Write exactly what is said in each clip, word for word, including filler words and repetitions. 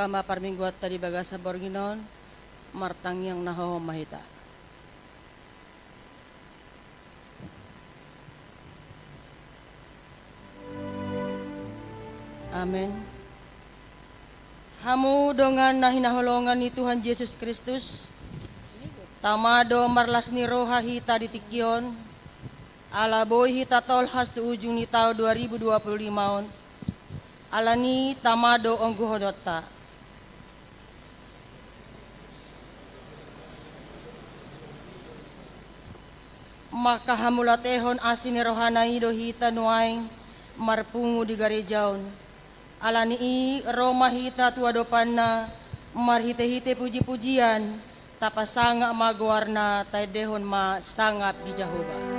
Ama parmingguanta di bagasan borngin on, martangiang na hohom ma hita. Amen. Hamu dongan na hinaholongan ni Tuhan Jesus Kristus, tama do marlas ni roha hita di tingki on, ala boi hita tolhas tu ujung ni taon dua ribu dua puluh lima on, alani tama do ongguhononta. Mangkahamauliatehon asi ni rohana i do hita nuaeng marpungu di gareja on. Alani i ro ma hita tu adopanna marhitehite pujipujian, tapasangap ma goarna, taendehon ma sangap di Jahowa.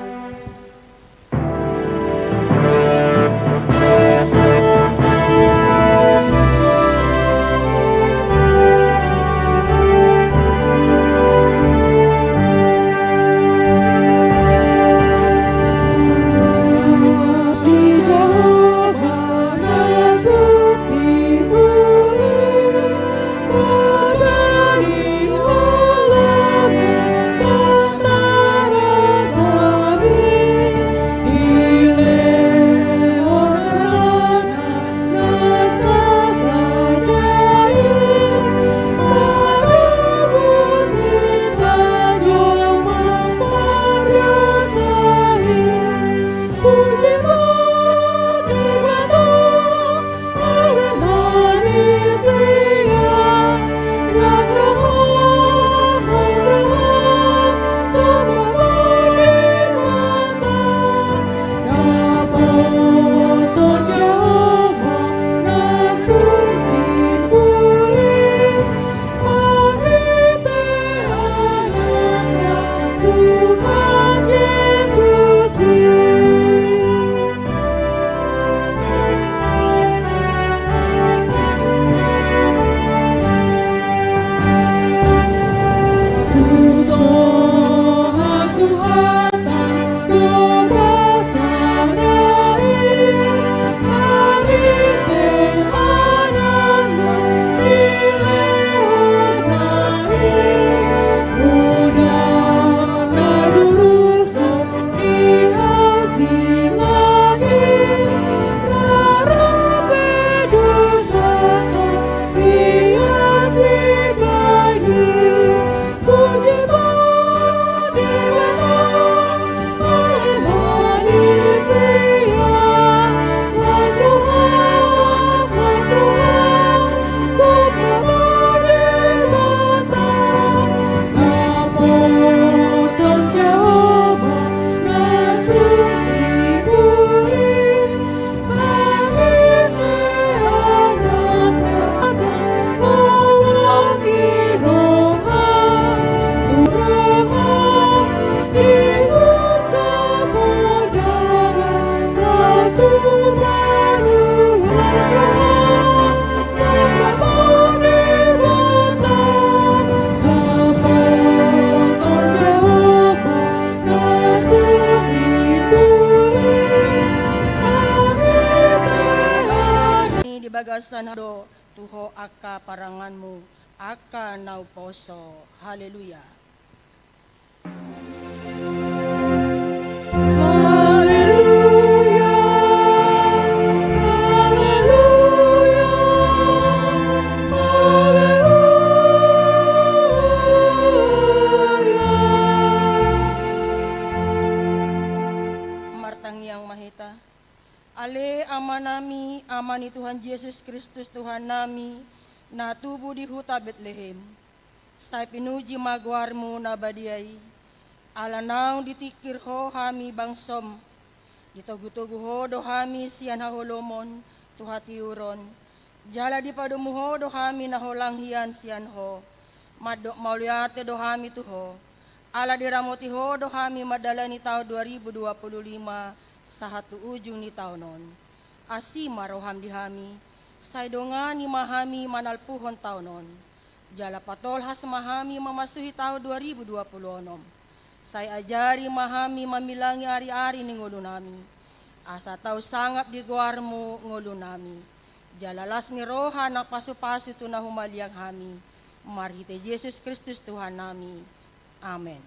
Di bagasan do tu Ho angka paranganmu, angka na umposo. Haleluya. Haleluya, haleluya, haleluya. Martangiang ma hita. Ale Amanami, Ama ni Tuhan Jesus Kristus Tuhannami, na tubu di huta Betlehem. Sai pinuji ma goarmu na badia i, ala naung ditingkir ho hami bangsom, ditogutogu ho do hami sian haholomon tu hatiuron, jala dipadomu ho do hami na holang hian sian ho. Mandok mauliate do hami tu ho, ala diramoti ho do hami mandalani taon dua ribu dua puluh lima sahat tu ujung ni taon on. Asi ma roham di hami, sai dongani ma hami manalpuhon taon on. Jala patolhas ma hami mamasuhi taon dua ribu dua puluh onom. Sai ajari ma hami mamilangi ariari ni ngolunami, asa tau sangap di goarmu ngolunami. jala las ni roha na pasu-pasu tu na humaliang hami, marhite Jesus Kristus Tuhannami. Amen.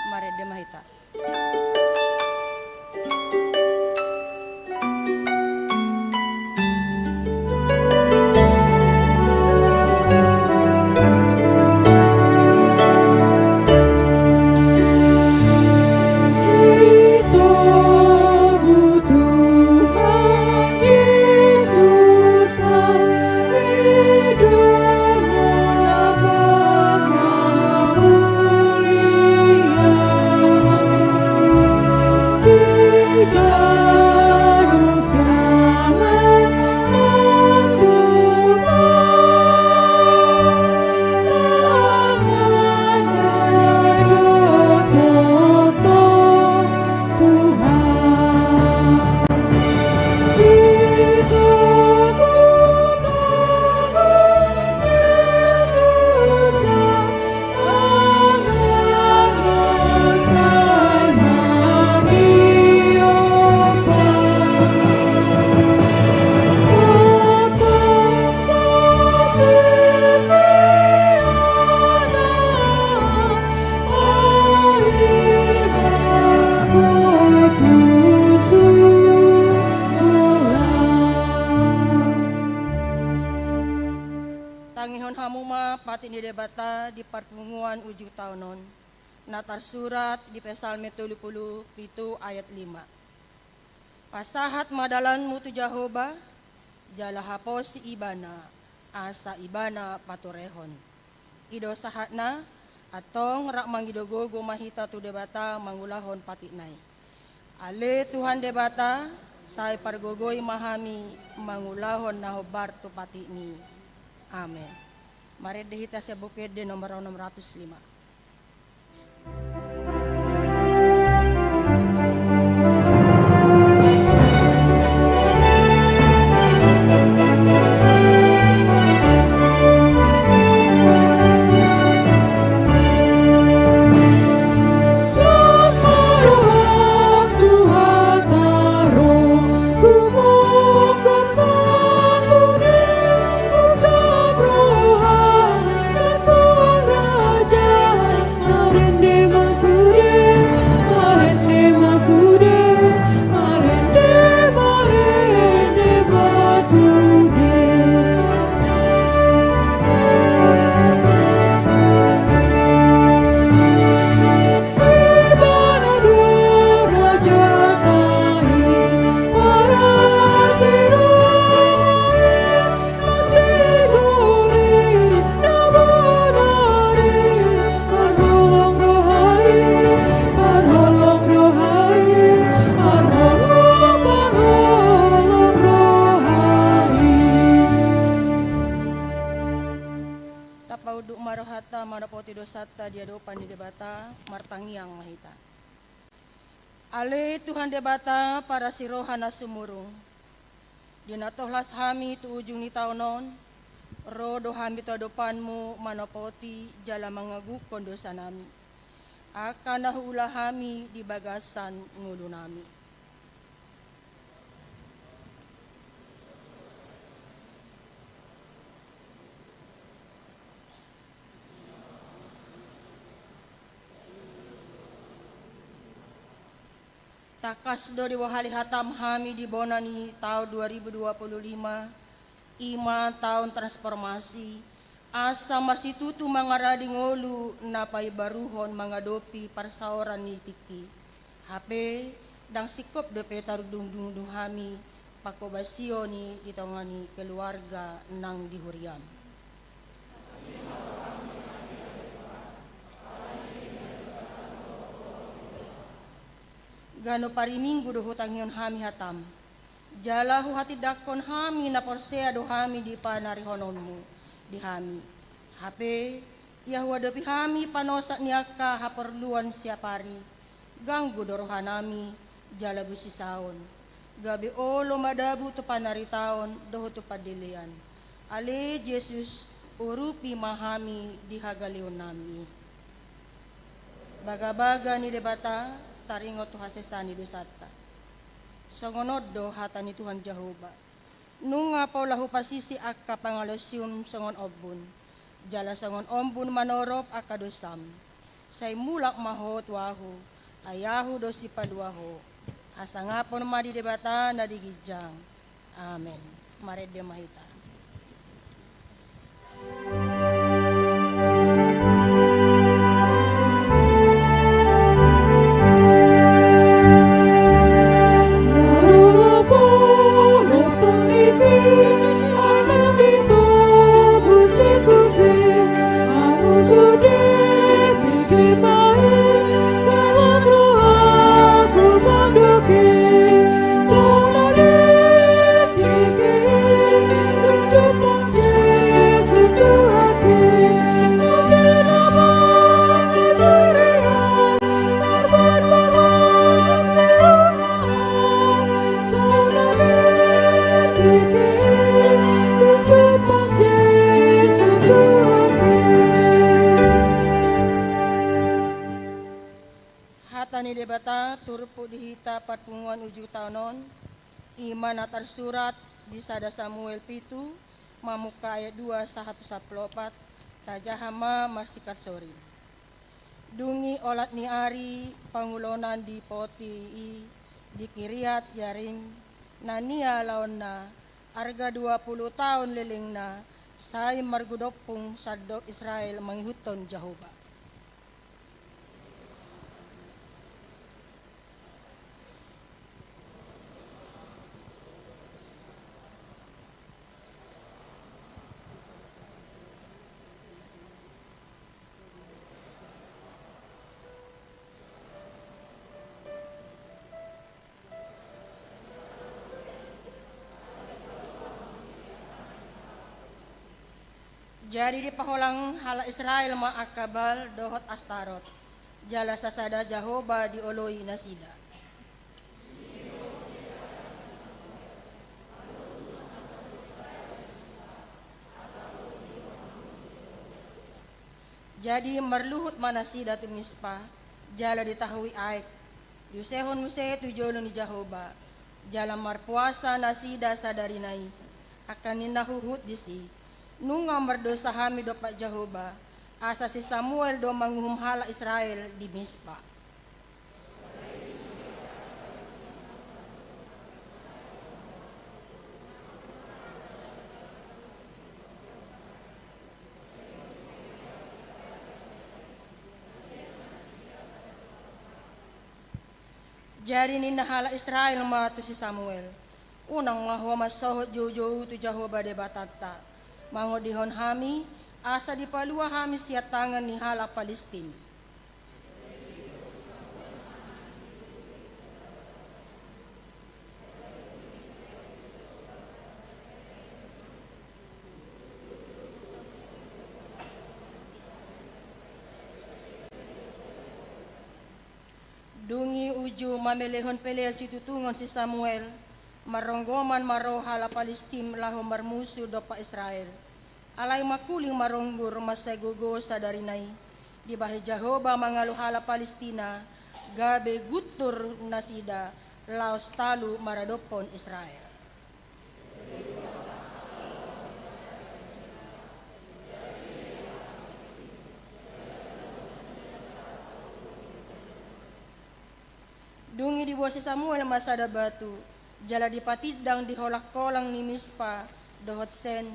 Marende ma hita. Tangihon hamu ma patik ni Debata di parpunguan ujung taon on, na tarsurat di Psalmen tolu pulu pitu ayat lima. Pasahat ma dalanmu tu Jahowa, jala haposi Ibana, asa Ibana paturehon. I do sahatna, antong rap mangido gogo ma hita tu Debata mangulahon patikna i. Ale Tuhan Debata, sai pargogoi ma hami mangulahon na hombar tu patikmi. Amen. Marende hita sian Buku Ende nomor onom ratus lima. Marende ma sude, marende ma sude, marende, marende ma sude. Ibana do rajata i, parasi roha i, na tigor i, na bonar i, parholong roha i, parholong roha i, parholong, parholong roha i. Tapaunduk ma rohanta manopoti dosanta di adopan ni Debata, martangiang ma hita. Ale Tuhan Debata, parasi roha na sumurung, di na tolhas hami tu ujung ni taon on, ro do hami tu adopanmu manopoti jala mangaguhon dosanami, angka na huula hami di bagasan ngolunami. Tangkas do dibohali hatam hami di bona ni taon dua ribu dua puluh lima, i ma taon transformasi, asa marsitutu mangaradi ngolu na paibaruhon mangadopi parsaoran ni tingki. Hape, ndang singkop dope tarundungdung hami pangkobasion i di tonga ni keluarga nang di huriam. Ganup ari Minggu do hutangihon hami hatam, jala huhatindangkon hami na porsea do hami di panarihononmu di hami. Hape, ia huadopi hami panosak ni angka haporluan siapari, ganggu do rohanami, jala busisaon, gabe olo madabu tu panaritaon dohot tu pandelean. Ale Jesus, urupi ma hami di hagaleonnami i. Bagabaga ni Debata, taringot tu hasesaan ni dosanta. Songon on do hata ni Tuhan Jahowa: Nunga pola hupasisi angka pangalaosium songon ombun, jala songon ombun manorop angka dosam. Sai mulak ma ho tu Ahu, ai Ahu do sipalua ho. Hasangapon ma di Debata na di ginjang. Amen. Marende ma hita. Hata ni Debata turpuk di hita parpunguan uju taon on, i ma na tarsurat di sada Samuel pitu, mamungka ayat dua sahat tu sampulu opat. Tajaha ma marsingkat sorin. Dung i olat ni ari, pangulonan dipoti i di Kiriat Yarim, na nialaonna, arga dua pulu taon lelengna, sai margodompung sandok Israel mangihuthon Jahowa. Jadi dipaholang halak Israel ma angka Baal dohot Astarot, jala sasada Jahowa dioloi nasida. Jadi marluhut ma nasida tu Mispa, jala ditahui aek, diusehon muse tu jolo ni Jahowa, jala marpuasa nasida sadarina i. Angka ninna huhut disi: Nunga mardosa hami dompak Jahowa, asa si Samuel do manguhum halak Israel di Mispa. Jadi ninna halak Israel ma tu si Samuel: Unang ma ho mansohot joujou tu Jahowa Debatanta, mangondihon hami, asa dipalua hami sian tangan ni halak Palistim. Dung i uju mamelehon pelean situtungon si Samuel, marronggoman ma ro halak Palistim laho marmusu dompak Israel. Alai mangkuling maronggur mansai gogo sadarina i, dibahen Jahowa mangalo halak Palistim, gabe guntur nasida laos talu maradophon Israel. Dung i diboan si Samuel ma sada batu, jala dipatindang di holangkolang ni Mispa dohot Sen,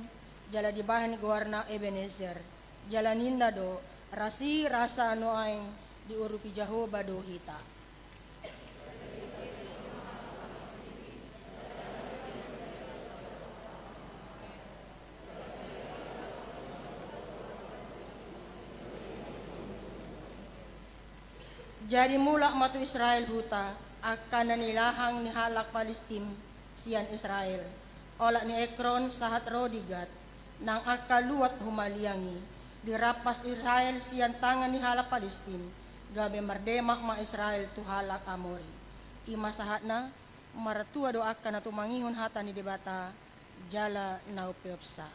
jala dibahen goarna Ebeneser. Jala ninna do: Rasi rasa nuaeng diurupi Jahowa do hita. Jadi mulak ma tu Israel huta angka na nilahang ni halak Palistim sian Israel, olat ni Ekron sahat ro di Gat, nang angka luat humaliang i. Dirampas Israel sian tangan ni halak Palistim, gabe mardemak ma Israel tu halak Amori. I ma sahatna. Martua do angka na tumangihon hata ni Debata jala na umpeopsa.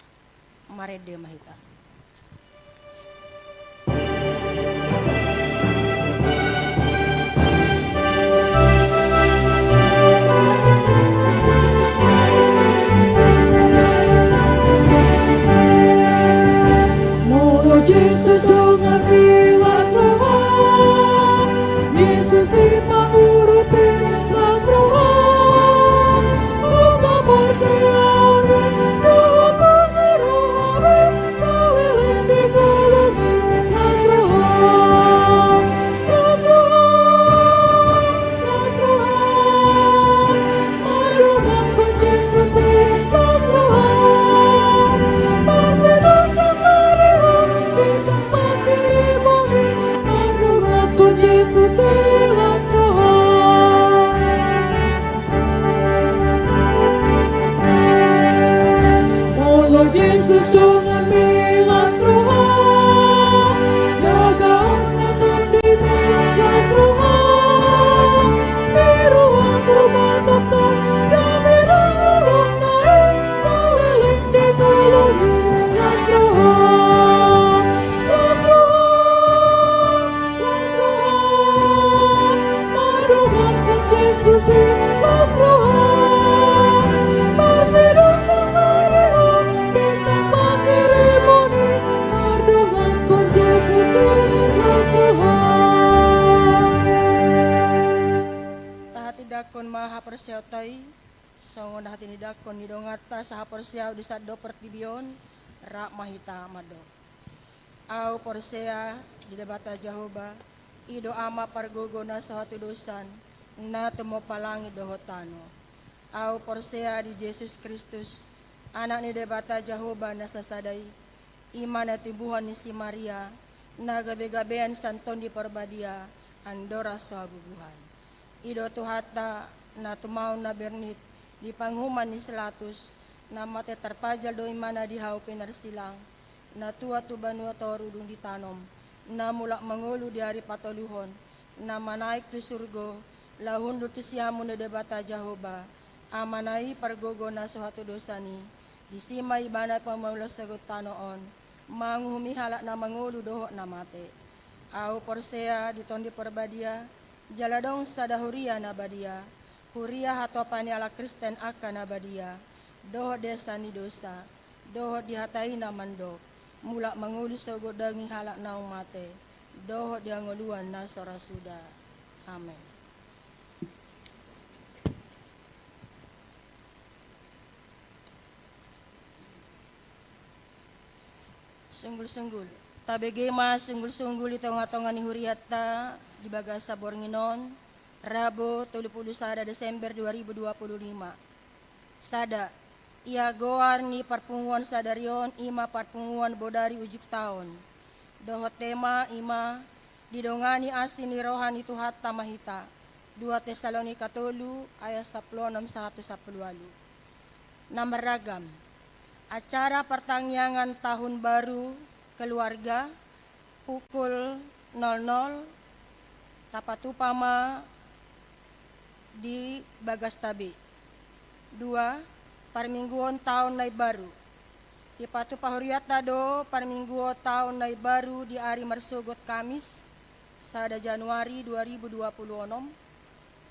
Marende ma hita. Donganmi las roham, jagaon na tondimi las roham, di ruang rumah tongtong, dame na holong na i, saleleng di ngolumi las roham, las roham. Las roham, mardongankon Jesus i, las roham. Marsidung pangariho, bintang pangkirimon i, mardongankon Jesus i, las roham. Tahatindangkon ma haporseaonta i, songon na hatinindangkon ni donganta sahaporseaon di sandok portibi on, rap ma hita mandok. Ahu porsea di Debata Jahowa, i do Ama pargogo na so hatudosan, na tumompa langit dohot tano. Ahu porsea di Jesus Kristus, Anak ni Debata Jahowa na sasada i, i ma na tubuhon ni si Maria, na gabegabean sian Tondi Parbadia, andorang so habubuhan. I do Tuhanta, na tumaon na bernit di panguhuman ni si Pilatus, na mate tarpajal do imana di hau pinarsilang, na tuat tu banua toru dung ditanom, na mulak mangolu di ari patoluhon, na manaek tu surgo, laho hundul tu siamun ni Debata Jahowa, Amana i pargogo na so hatudosan i, disi ma ibana pamaulion sogot tano on, manguhumi halak na mangolu dohot na mate. Ahu porsea di Tondi Parbadia, jala adong sada huria na badia, huria hatopan ni halak Kristen angka na badia, dohot di asa ni dosa, dohot di hata i na mandok, mulak mangolu so gondang i halak naung mate, dohot di hangoluan na so ra suda. Amen. Sunggul-sunggul. Tabege ma sunggul-sunggul di tonga-tonga ni hurianta di bagasan borngin on, Rabu tolu pulu sada Desember dua ribu dua pulu lima. Sada, ia goar ni parpunguan sadari on i ma parpunguan bodari ujung taon. Dohot tema i ma didongani asi ni roha ni Tuhanta ma hita. Dua Tesalonika tolu ayat sampulu onom sahat tu sampulu ualu. Na marragam. Acara pertangiangan tahun baru keluarga pukul nol nol, tapatupa ma di bagasta be. Dua, parmingguon taon na imbaru. Dipatupa hurianta do parmingguon taon na imbaru di ari marsogot Kamis, sada Januari dua ribu dua pulu onom,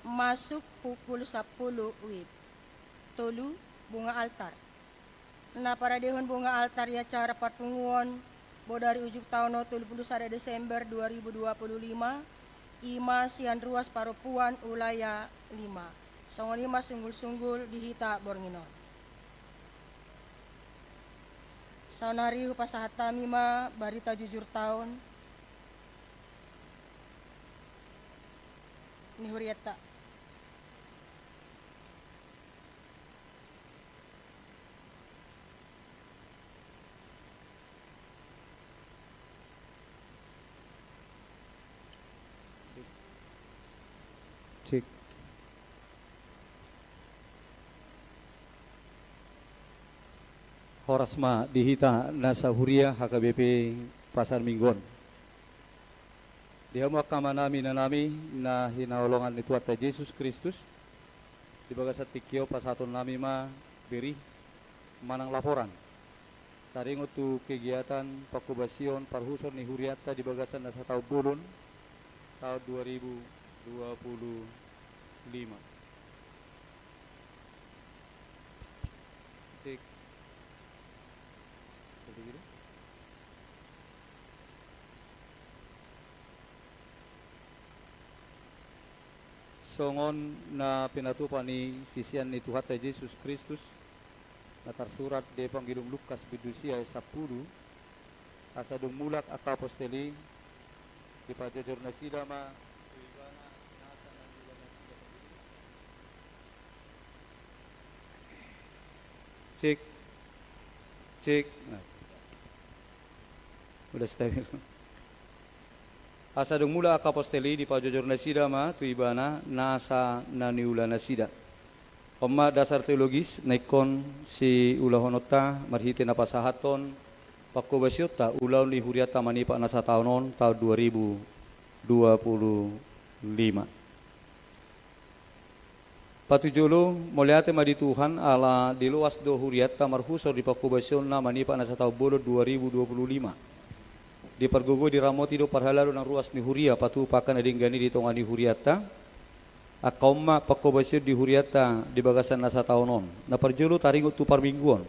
masuk pukul sampulu wib. Tolu, bunga altar. Na paradehon bunga altar i acara parpunguon bodari ujung taon on tolu pulu sada Desember dua ribu dua pulu lima, i ma sian ruas parompuan Ulaya lima. Songon i ma sunggul-sunggul di hita borngin on. Saonari hupasahat hami ma barita jujur taon ni hurianta. Cek. Horas ma di hita nasa huria H K B P Pasar Minggu on. Di hamu angka amanami, inanami na hinaholongan ni Tuhanta Jesus Kristus, di bagasan tingki on pasahatonnami ma bere manang laporan taringot tu kegiatan pangkobasion parhuson ni hurianta di bagasan nasa taon bolon taon dua ribu dua pulu lima. Cek. Songon na pinatupa ni sisean ni Tuhanta Jesus Kristus, na tarsurat di Evangelium Lukas bindu sia ayat sampulu, asa dung mulak angka apostel i, dipajojor nasida ma tu ibana nasa na niula nasida. Cek, cek. Nah. Udah stabil. Asa dung mulak angka apostel i, dipajojor nasida ma tu ibana nasa na niula nasida. On ma dasar teologis na ingkon siulahononta marhite na pasahathon pangkobasionta ulaon ni hurianta manipat na sataon on taon dua ribu dua puluh lima. Patujolo, mauliate ma di Tuhan ala diloas do hurianta marhusor di pangkobasionna manipat na sataon bolon dua ribu dua puluh lima. Dipargogoi diramoti do parhalado nang ruas ni huria patupa angka na denggan i di tonga ni hurianta. Angka on ma pangkobasion di hurianta di bagasan na sataon on. Na parjolo taringot tu parmingguon.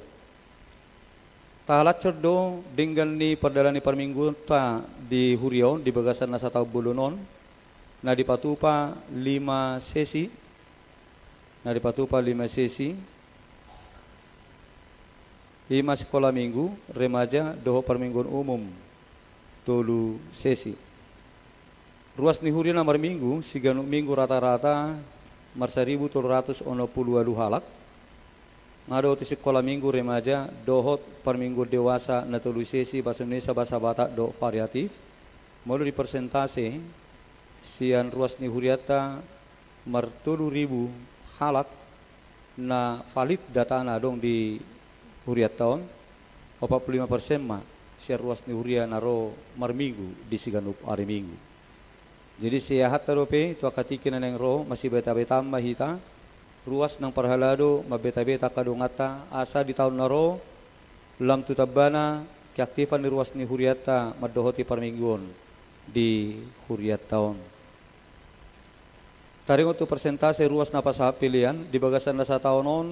Tahalashon do denggan ni pardalanan ni parmingguonta di huria on di bagasan na sataon bolon on, na dipatupa lima sesi, na dipatupa lima sesi, i ma sikola minggu, remaja, dohot parmingguon umum, tolu sesi. Ruas ni huria na marminggu, siganup minggu rata-rata marsaribu tolu ratus onom pulu ualu halak. Nga dohot i sikola minggu remaja, dohot parmingguon dewasa na tolu sesi, bahasa Indonesia, bahasa Batak, dohot variatif. Molo di persentase, sian ruas ni hurianta martolu ribu halak na valid datana adong di hurianta on, opat pulu lima persen ma sian ruas ni huria na ro marminggu di siganup ari minggu. Jadi seahanta dope tu angka tingki na naeng ro, masibeta-betaan ma hita, ruas nang parhalado mambeta-beta angka donganta, asa di taon na ro, lam tu tambana keaktifan ni ruas ni hurianta mandohoti parmingguon di hurianta on. Taringot tu persentase ruas na pasahat pelean, di bagasan na sataon on,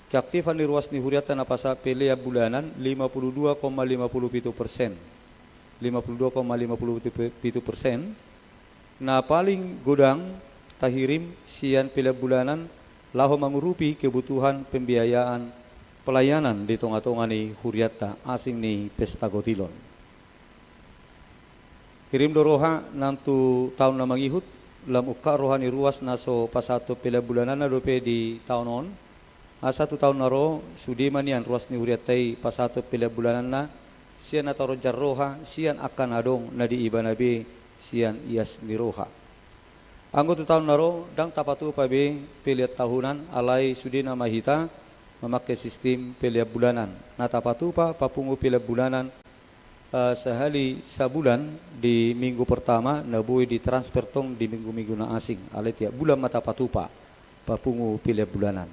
keaktifan ni ruas ni hurianta na pasahat pelean bulanan, lima pulu dua koma lima pulu pitu persen. Lima pulu dua koma lima pulu pitu persen. Na paling godang tahirim sian pelean bulanan laho mangurupi kebutuhan pembiayaan pelayanan di tonga-tonga ni hurianta asing ni Pesta Gotilon. Hirim do roha nang tu taon na mangihut, lam ungkap roha ni ruas na so pasahathon pelean bulananna dope di taon on, asa tu taon na ro, sude ma nian ruas ni hurianta i pasahathon pelean bulananna, sian na taronjar roha, sian angka na adong na di ibana be, sian ias ni roha. Anggo tu taon na ro, ndang tapatupa be pelean tahunan, alai sude nama hita mamangke sistim pelean bulanan. Na tapatupa papungu pelean bulanan, eh, sahali sabulan di minggu pertama, na boi ditransfer tong di minggu-minggu na asing. Alai tiap bulan ma tapatupa papungu pelean bulanan.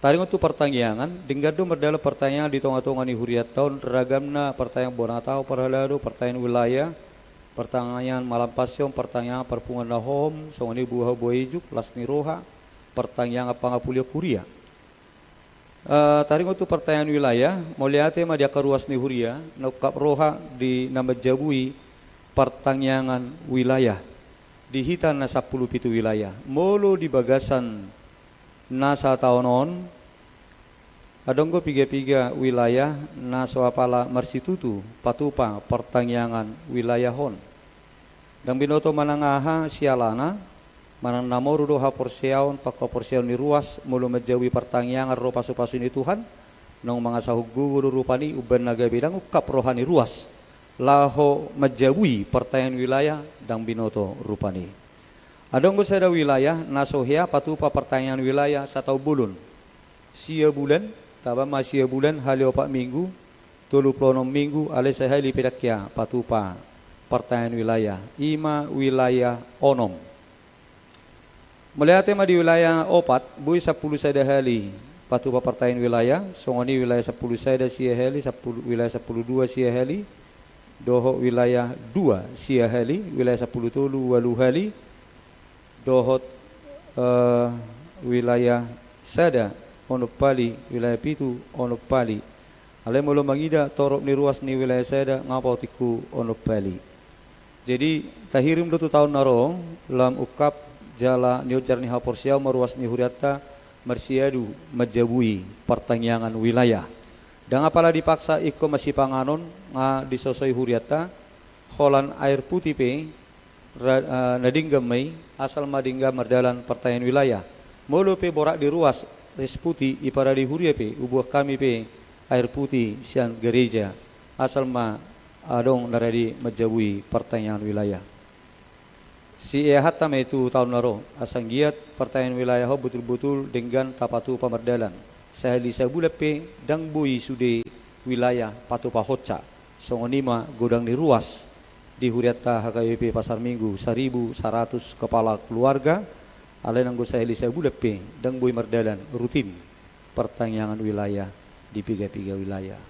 Taringot tu partangiangan, denggan do mardalan partangiangan di tonga-tonga ni hurianta on, ragamna partangiangan bona taon parhalado, partangiangan wilayah, partangiangan malam passion, partangiangan parpunguan na hohom, songon i buha-buha ijuk, las ni roha, partangiangan pangapulian huria. Eh, taringot tu partangiangan wilayah, mauliate ma di angka ruas ni huria, na ungkap roha di na manjabui partangiangan wilayah. Di hita na sampulu pitu wilayah. Molo di bagasan na sataon on, adong do piga-piga wilayah na so apala marsitutu patupa partangiangan wilayah on. Ndang binoto manang aha sialana, manang na moru do haporseaon, panghaporseaon ni ruas, molo manjabui partangiangan ro pasu-pasu ni Tuhan, naung mangasahon gogo do rupani umbahen na gabe, ndang ungkap roha ni ruas laho manjabui partangiangan wilayah, ndang binoto rupani. Adong do sada wilayah na so hea patupa partangiangan wilayah sataon bolon. Sia bulan, taba ma sia bulan, hali opat minggu, tolu pulu onom minggu, alai sahali pe ndang hea patupa partangiangan wilayah. I ma wilayah onom. Mauliate ma di wilayah opat, boi sampulu sada hali patupa partangiangan wilayah, songon i wilayah sampulu sada sia hali, sampulu, wilayah sampulu dua sia hali, dohot wilayah dua sia hali, wilayah sampulu tolu ualu hali, dohot, eh, wilayah sada onom hali, wilayah pitu onom hali. Alai molo mangida torop ni ruas ni wilayah sada, nga paotikhu onom hali. Jadi, tahirim do tu taon na ro, lam ungkap jala nionjar ni haporseaon ma ruas ni hurianta marsiadu manjabui partangiangan wilayah. Ndang apala dipaksa ingkon masipanganon nga disosoi hurianta, holan air putih pe ra-, eh, na denggan ma i, asal ma denggan mardalan partangiangan wilayah. Molo pe borat di ruas, ris putih, iparade huria pe, huboan hami pe air putih sian gareja, asal ma adong na rade manjabui partangiangan wilayah. Sieahatta ma i tu taon na ro, asa anggiat partangiangan wilayah on botul-botul denggan tapatupa mardalan. Sahali sabulan pe ndang boi sude wilayah patupahonsa. Songon i ma godang ni ruas di hurianta H K B P Pasar Minggu, saribu saratus kepala keluarga, alai nanggo sahali sabulan pe ndang boi mardalan rutin partangiangan wilayah di piga-piga wilayah.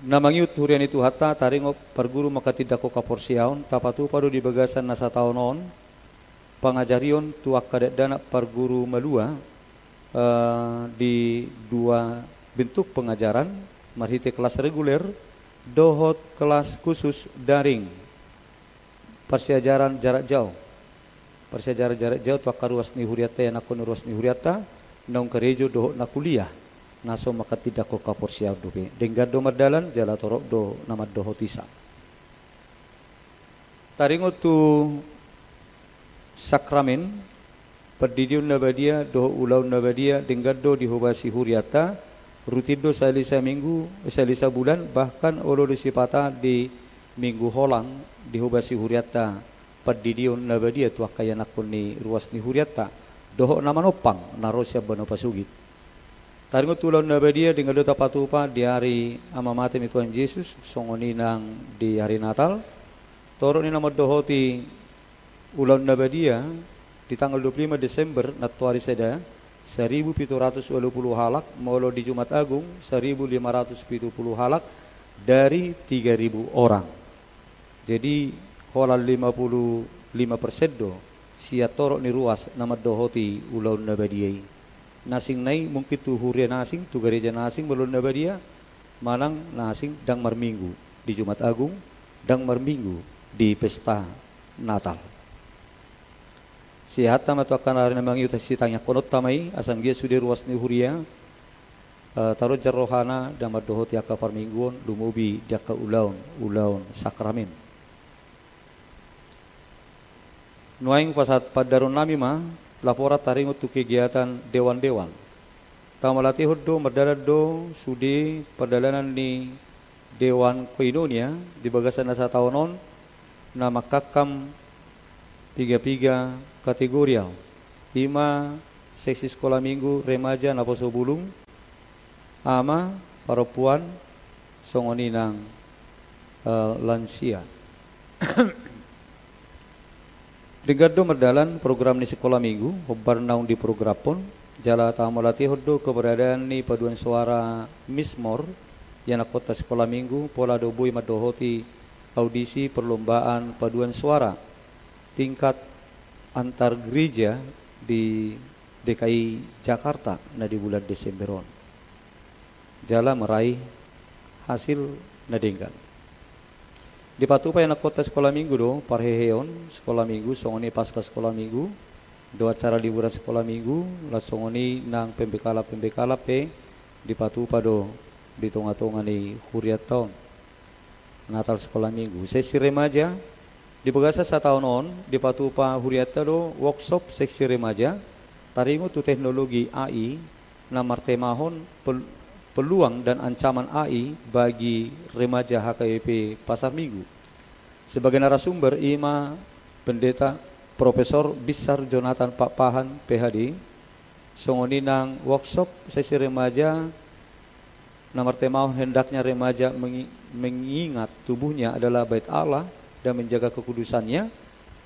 Na mangihut huria ni Tuhanta, taringot parguru manghatindanghon haporseaon, tapatupa do di bagasan na sataon on pangajarion tu angka dakdanak parguru malua, eh, di dua bentuk pengajaran, marhite kelas reguler dohot kelas khusus daring. Parsiajaran jarak jauh. Parsiajaran jarak jauh tu angka ruas ni hurianta, ianakhon ni ruas ni hurianta, naung karejo dohot na kuliah, na so manghatindanghon haporseaon dope. Denggan do mardalan, jala torop do na mandohotisa. Taringot tu sakramen, Pandidion na badia dohot ulaon na badia denggan do dihobasi hurianta, rutin do sahali saminggu, sahali sabulan, bahkan olo do sipata di minggu holang dihobasi hurianta pandidion na badia tu angka ianakhon ni ruas ni hurianta, dohot na manompang na ro sian banua pasogit. Taringot tu ulaon na badia denggan do tapatupa di ari amamate ni Tuhan Jesus, songon i nang di ari Natal, torop ni na mandohoti ulaon na badia di tanggal dua puluh lima Desember, nantoari sada, saribu pitu ratus ualu pulu halak, molo di Jumat Agung, saribu lima ratus pitu pulu halak dari tiga ribu orang. Jadi, holan lima pulu lima persen do sian torop ni ruas na mandohoti ulaon na badia i. Na asing nai mungkin tu huria na asing, tu gareja na asing ma ulaon na badia, manang na asing ndang marminggu di Jumat Agung, ndang marminggu di pesta Natal. Sieahatta ma tu angka na ari na mangihut, sitangiangkononta ma i, asa anggiat sude ruas ni huria, eh, taronjar rohana, ndang mandohoti angka parmingguon, lumobi di angka ulaon, ulaon sakramen. Nuaeng pasahat pandaroon nami ma laporan taringot tu kegiatan dewan-dewan. Tahamolatehon do, mardalan do sude pardalanan ni Dewan Koinonia di bagasan na sataon on, na mangkangkam piga-piga kategori, i ma seksi sekolah minggu, remaja, naposobulung, ama, parompuan, songon i nang, eh, lansia. Denggan do mardalan program ni sekolah minggu, hombar naung diprogramhon, jala tahamolatehon do keberadaan ni paduan suara Mizmor, ianakhonta sekolah minggu, pola do boi mandohoti audisi perlombaan paduan suara tingkat antar gereja di D K I Jakarta na di bulan Desember on. Jala meraih hasil na denggan. Dipatupa ianakhonta sekolah minggu do parheheon sekolah minggu, songon i pasca sekolah minggu, dohot acara liburan sekolah minggu, laos songon i nang pembekalan-pembekalan pe dipatupa do di tonga-tonga ni hurianta on. Natal sekolah minggu. Seksi remaja, di bagasan sataon on, dipatupa hurianta do workshop seksi remaja, taringot tu teknologi A I, na martemahon pel-, peluang dan ancaman A I bagi remaja H K B P Pasar Minggu. Sebagai narasumber, i ma Pendeta Profesor Binsar Jonathan Pakpahan, P H D, songon i nang workshop seksi remaja, na martemahon hendaknya remaja mengi-, mengingat tubuhnya adalah bait Allah dan menjaga kekudusannya.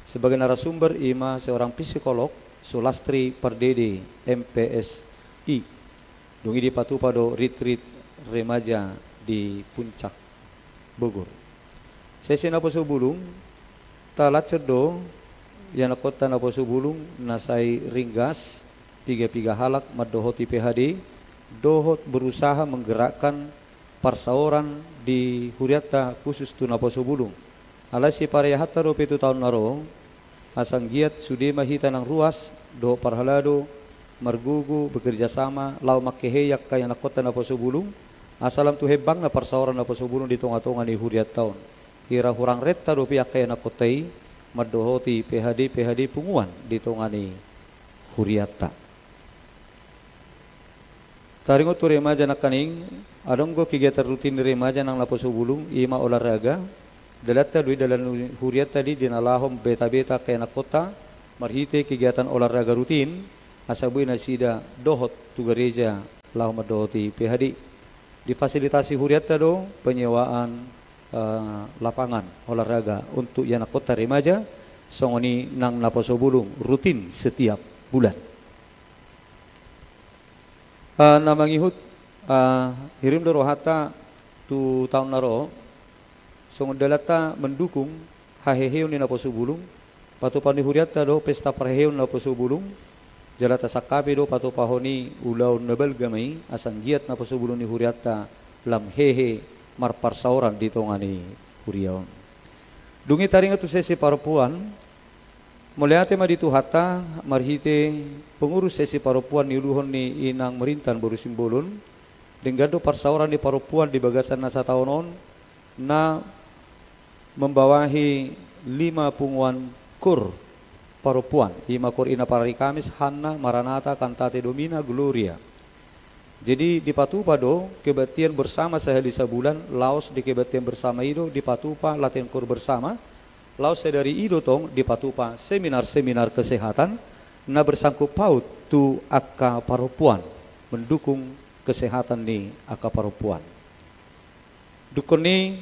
Sebagai narasumber, i ma seorang psikolog, Sulastri Pardede, M P S I. Dung i dipatupa do retreat remaja di Puncak Bogor. Seksi naposobulung, talacon do ianakhonta naposobulung na sai ringgas, piga-piga halak mandohoti P H D, dohot berusaha menggerakkan parsaoran di hurianta khusus tu naposobulung. Alai sipareahanta dope tu taon na ro, asa anggiat sude ma hita nang ruas dohot parhalado margogo bekerja sama laho mangkehei angka ianakhonta naposobulung, asa lam tu hembangna parsaoran naposobulung di tonga-tonga ni hurianta on. Hira hurang renta dope angka ianakhonta i mandohoti P H D, P H D punguan di tonga ni hurianta. Taringot tu remaja nangkaning, adong do kegiatan rutin ni remaja nang naposobulung, i ma olahraga, dalanta do i, dalan ni hurianta do i di na laho mambeta-beta angka ianakhonta marhite kegiatan olahraga rutin, asa boi nasida dohot tu gareja laho mandohoti P H D. Difasilitasi hurianta do penyewaan, eh, lapangan olahraga untuk ianakhonta remaja, songon i nang naposo bulung rutin setiap bulan. Eh, na mangihut, eh, hirim do rohanta tu taon na ro, songon dalanta mendukung haheheon ni naposo bulung, patupaon ni hurianta do pesta parheheon naposo bulung, jala tasangkapi do patupahon i ulaon na balga ma i, asa anggiat naposo bulung ni hurianta lam hehe marparsaoran di tonga ni huria on. Dung i taringot tu sesi parompuan, mauliate ma di Tuhanta marhite pengurus sesi parompuan niuluhon ni inang Merintan boru Simbolon, denggan do parsaoran ni parompuan di bagasan na sataon on, na membawahi lima punguan kor parompuan, i ma kor Ina Parari Kamis, Hanna, Maranata, Cantate Domina, Gloria. Jadi dipatupa do kebaktian bersama sahali sabulan, laos di kebaktian bersama i do dipatupa latihan kor bersama, laos sadari i do tong dipatupa seminar-seminar kesehatan na bersangkut paut tu angka parompuan, mendukung kesehatan ni angka parompuan. Dungkon i,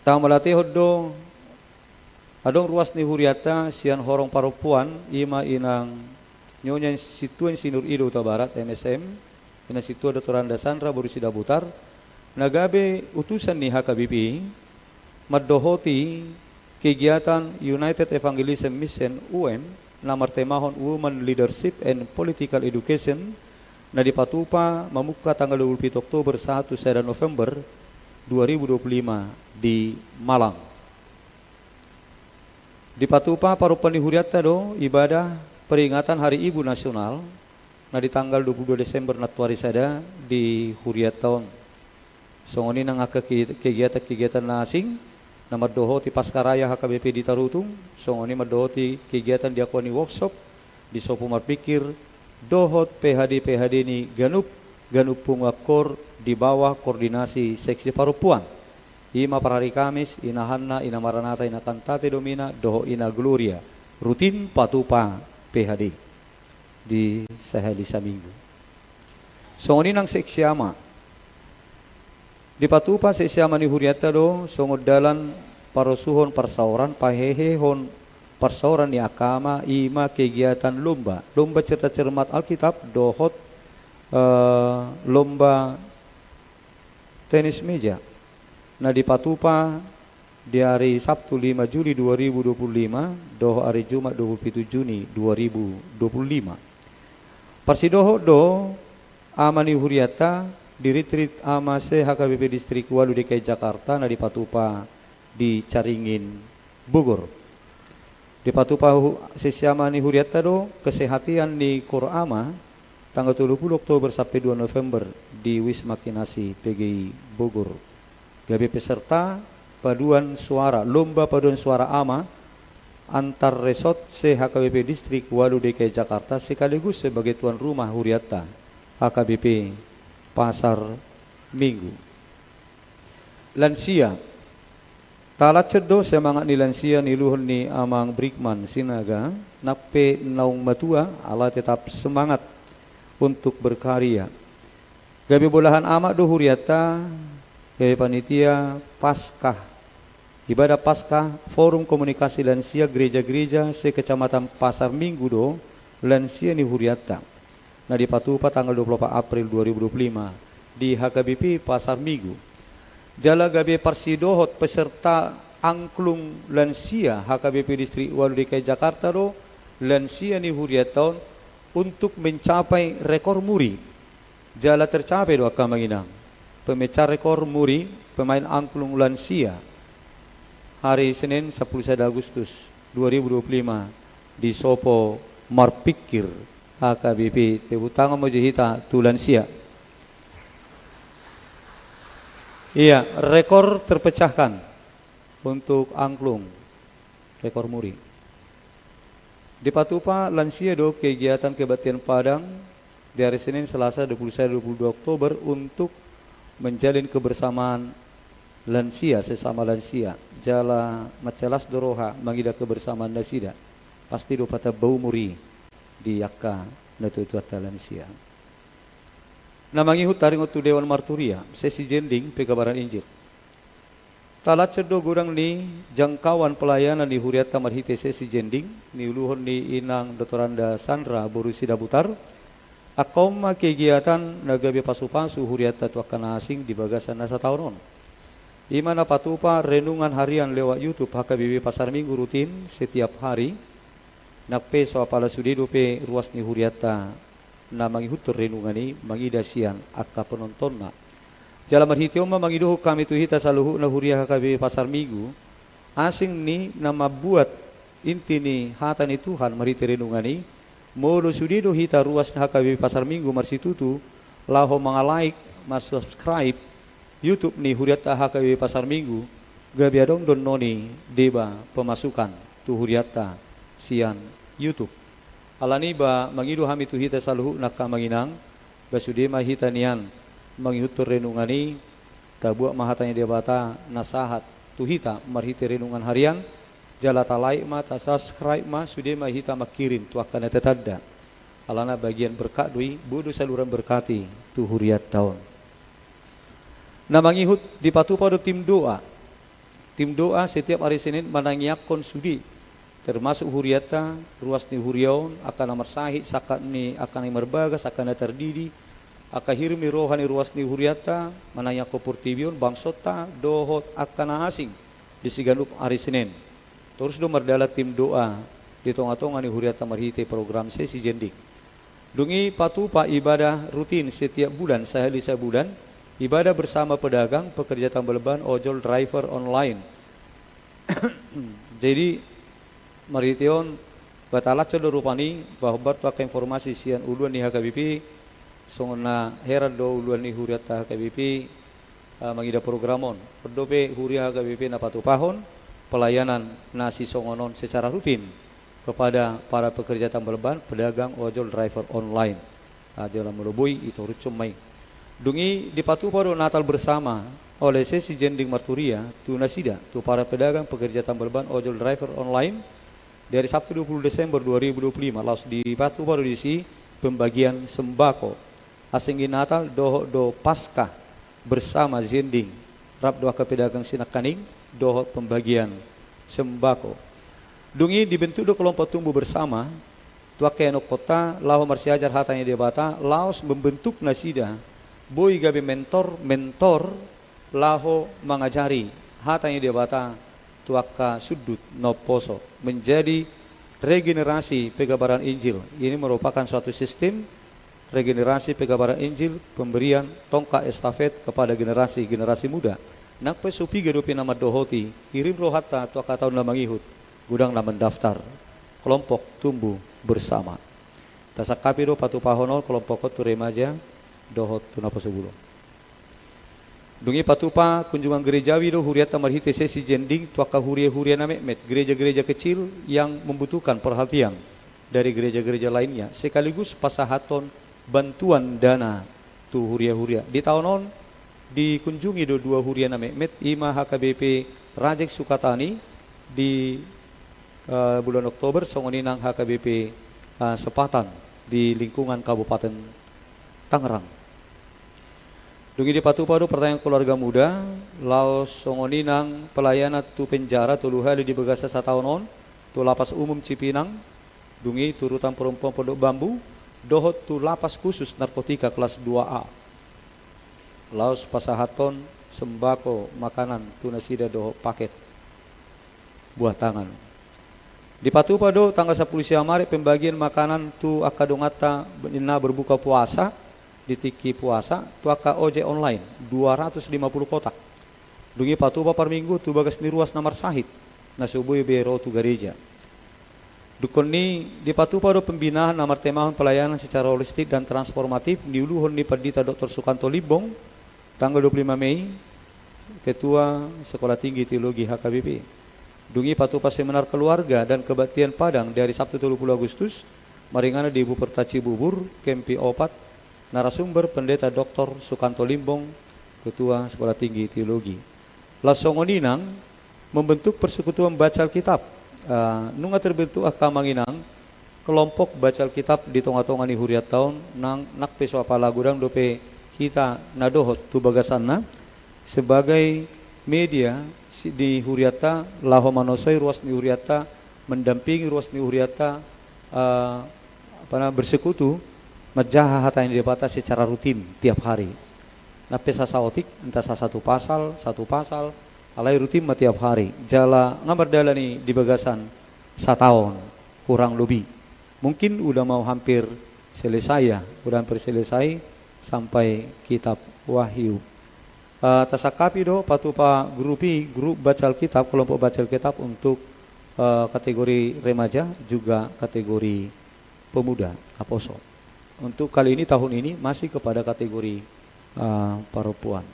tamalatiahon do adong ruas ni hurianta sian horong parompuan, i ma inang Nyonya Sintua Insinyur Ido Hutabarat, M S M, inang Sintua Doktoranda Sandra boru Sidabutar, na gabe utusan ni H K B P i, mandohoti kegiatan United Evangelism Mission, U E M, na martemahon Women Leadership and Political Education, na dipatupa mamungka tanggal dua puluh pitu Oktober sahat tu sada November dua ribu dua puluh lima di Malang. Dipatupa parompuan ni hurianta do ibadah peringatan Hari Ibu Nasional, na di tanggal dua puluh dua Desember nantoari sada di hurianta on. Songon i nang angka ke-, kegiatan-kegiatan na asing, na mandohoti Paskaraya H K B P di Tarutung, songon i mandohoti kegiatan diakuan ni workshop, di Sopo Marpingkir, dohot P H D-P H D ni ganup, ganup punguan kor di bawah koordinasi seksi parompuan. I ma parari Kamis, Ina Hanna, Ina Maranata, Ina Cantate Domina, dohot Ina Gloria, rutin patupa P H D di sahali saminggu. Songon i nang seksi ama. Dipatupa seksi ama ni hurianta do songon dalan parosuhon parsaoran, pahehehon parsaoran ni angka ama, i ma kegiatan lomba, lomba cerdas cermat Alkitab dohot, eh, lomba tenis meja, na dipatupa di ari Sabtu lima Juli dua ribu dua puluh lima dohot ari Jumat dua puluh pitu Juni dua ribu dua puluh lima. Parsidohot do ama ni hurianta di Ritrit Ama se-H K B P Distrik Walu D K I Jakarta na dipatupa di Caringin, Bogor. Dipatupa hu-, seksi ama ni hurianta do kesehatan ni kor ama, tanggal tolu pulu Oktober sampe dua November di Wisma Kinasi P G I Bogor. Gabe peserta paduan suara, lomba paduan suara ama antar resort se-H K B P Distrik Walu D K I Jakarta sekaligus sebagai tuan rumah hurianta H K B P Pasar Minggu. Lansia. Talacet do semangat ni lansia niluhon ni Amang Brigman Sinaga, nang pe naung matua, alai tetap semangat untuk berkarya. Gabe bolahan amak do hurianta, gabe panitia Paskah, ibadah Paskah, Forum Komunikasi Lansia Gereja-gereja se-Kecamatan Pasar Minggu do lansia ni hurianta, na dipatupa tanggal dua puluh opat April dua ribu dua puluh lima di H K B P Pasar Minggu. Jala gabe parsidohot peserta angklung lansia H K B P Distrik Walu D K I Jakarta do lansia ni hurianta on untuk mencapai rekor muri. Jala tercapai do, angka amang inang, pemecah rekor muri pemain angklung lansia hari Senin, sampulu sada Agustus dua ribu dua puluh lima, di Sopo Marpingkir, H K B P. Tepuk tangan maujo hita tu lansia. Iya, rekor terpecahkan untuk angklung, rekor muri. Dipatupa lansia do kegiatan kebaktian Padang di hari Senin, Selasa, dua puluh satu, dua puluh dua Oktober untuk menjalin kebersamaan lansia, sesama lansia, jala mansai las do roha mangida kebersamaan nasida. Pasti do patamba umur i di angka natuatuanta lansia. Na mangihut taringot tu Dewan Marturia, sesi jending, pegabaran Injil. Talacon do godang ni jangkauan pelayanan ni hurianta marhite sesi jending, niuluhon ni inang Doktoranda Sandra boru Sidabutar. Angka on ma kegiatan na gabe pasupasu hurianta tu angka na asing di bagasan na sataon on. I ma na patupa renungan harian lewat YouTube H K B P Pasar Minggu rutin setiap hari. Nang pe so apala sude dope ruas ni hurianta na mangihuthon renungan i mangida sian angka penontonna. Jala marhite on ma mangidohon hami tu hita saluhutna huria H K B P Pasar Minggu, asing ni na mambuat inti ni hata ni Tuhan marhite renungan i, molo sude do hita ruas ni H K B P Pasar Minggu marsitutu laho manga-like, ma-subscribe YouTube ni hurianta H K B P Pasar Minggu, gabe adong do annon i deba pemasukan tu hurianta sian YouTube. Alani i ba mangido hami tu hita saluhutna angka amang inang, ba sude ma hita nian mangihuthon renungan i, tabuat ma hata ni Debata na sahat tu hita marhite renungan harian, jala ta-like ma, ta-subscribe ma, sude ma hita mangkirim tu angka na tatanda. Alana bagian berkat do i, boi do saluran berkat i tu hurianta on. Na mangihut dipatupa do tim doa. Tim doa setiap ari Senin manangiangkon sude, termasuk hurianta, ruas ni huria on, angka na marsahit, sangkap ni angka na marbagas, angka na tardidi, angka hirim ni roha ni ruas ni hurianta, manangiangkon portibi on, bangsonta, dohot angka na asing di siganup ari Senin. Torus do mardalan tim doa di tongatonga ni hurianta marhite program sesi jending. Dung i patupa ibadah rutin setiap bulan, sahali sabulan, ibadah bersama pedagang, pekerja tambal ban, ojol, driver online. Jadi, marhite on, ba talacon do rupani, ba hombar tu angka informasi sian uluan ni H K B P, songon na heran do uluan ni hurianta H K B P, eh, mangida program on. On dope huria H K B P na patupahon pelayanan na sisongon on secara rutin kepada para pekerja tambal ban, pedagang, ojol, driver online. Ah, jala molo boi, itorushon ma i. Dung i dipatupa do Natal bersama oleh sesi jending marturia tu nasida, tu para pedagang, pekerja tambal ban, ojol, driver online, dari Sabtu dua puluh Desember dua ribu dua puluh lima, laos dipatupa do disi pembagian sembako. Asing i Natal dohot do Paskah bersama jending, rap do angka pedagang sinangkaning dohot pembagian sembako. Dung i dibentuk do kelompok tumbuh bersama tu angka ianakhonta laho marsiajar hata ni Debata, laos membentuk nasida boi gabe mentor, mentor laho mangajari hata ni Debata tu angka sundut na umposo, menjadi regenerasi pegabaran Injil. Ini merupakan suatu sistem regenerasi pegabaran Injil, pemberian tongkat estafet kepada generasi-generasi muda. Nang pe so piga dope na mandohoti, hirim rohanta tu angka taon na mangihut, godang na mendaftar kelompok tumbuh bersama. Tasangkapi do patupahon on kelompok on tu remaja dohot tu naposobulung. Dung i patupa kunjungan gerejawi do hurianta marhite sesi jending tu angka huria-huria na metmet, gereja-gereja kecil yang membutuhkan perhatian dari gereja-gereja lainnya, sekaligus pasahathon bantuan dana tu huria-huria. Di taon on dikunjungi do dua huria na metmet, i ma H K B P Rajek Sukatani di, eh, bulan Oktober, songon i nang H K B P, eh, Sepatan di lingkungan Kabupaten Tangerang. Dung i dipatupa do pertanian keluarga muda, laos songon i nang pelayanan tu penjara tolu hali di bagasan sataon on, tu Lapas Umum Cipinang, dung i tu Rutan Perempuan Pondok Bambu, dohot tu Lapas Khusus Narkotika kelas dua A. Laos pasahathon sembako makanan tu nasida dohot paket buah tangan. Dipatupa do tanggal sampulu sia Maret pembagian makanan tu angka donganta na berbuka puasa di tingki puasa tu angka ojek online, dua ratus lima puluh kotak. Dung i patupa parminggu tu bagas ni ruas na marsahit, na so boi be ro tu gareja. Dungkon i dipatupa do pembinaan na martemahon pelayanan secara holistik dan transformatif, niuluhon ni Pandita Doktor Sukanto Limbong, tanggal dua puluh lima Mei, Ketua Sekolah Tinggi Teologi H K B P. Dung i patupa seminar keluarga dan kebaktian Padang di ari Sabtu tolu puluh Agustus, maringanan di Buperta Cibubur, Kempi opat, narasumber Pendeta Doktor Sukanto Limbong, Ketua Sekolah Tinggi Teologi. Laos songon i nang membentuk persekutuan baca Alkitab. Eh, nunga terbentuk angka amang inang kelompok baca Alkitab di tonga-tonga ni hurianta on, nang nang pe so apala godang dope hita na dohot tu bagasanna sebagai media si-, di hurianta laho manosoi ruas ni hurianta, mendampingi ruas ni hurianta, eh, apa na, bersekutu manjaha hata ni Debata secara rutin tiap hari. Nang pe sasaotik, entah sasatu pasal, satu pasal, alai rutin ma tiap hari. Jala nga mardalan i di bagasan sataon, kurang lobi. Mungkin udah mau hampir selesai ya, udah hampir selesai sampai kitab Wahyu. Eh, tasangkapi do patupa grup i, grup baca Alkitab, kelompok baca Alkitab untuk, eh, kategori remaja, juga kategori pemuda, naposo. Untuk kali ini, tahun ini, masih kepada kategori, eh, perempuan.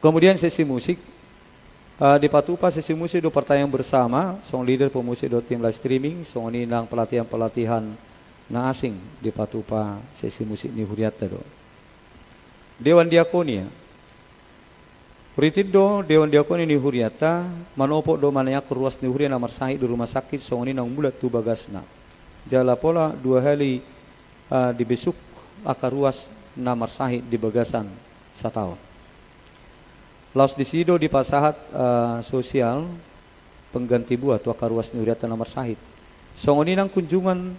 Kemudian sesi musik, eh, dipatupa sesi musik do pertanyaan bersama, songon leader pemusik do tim live streaming, songon i nang pelatihan-pelatihan na asing dipatupa sesi musik ni hurianta do. Dewan Diakonia. Rutin do Dewan Diakonia ni hurianta manopot do manangihon ruas ni huria na marsahit di rumah sakit, songon i naung mulak tu bagasna. Jala pola dua hali, eh, dibesuk angka ruas na marsahit di bagasan sataon. Laos disi do dipasahat, eh, sosial pengganti buah tu angka ruas ni hurianta na marsahit. Songon i nang kunjungan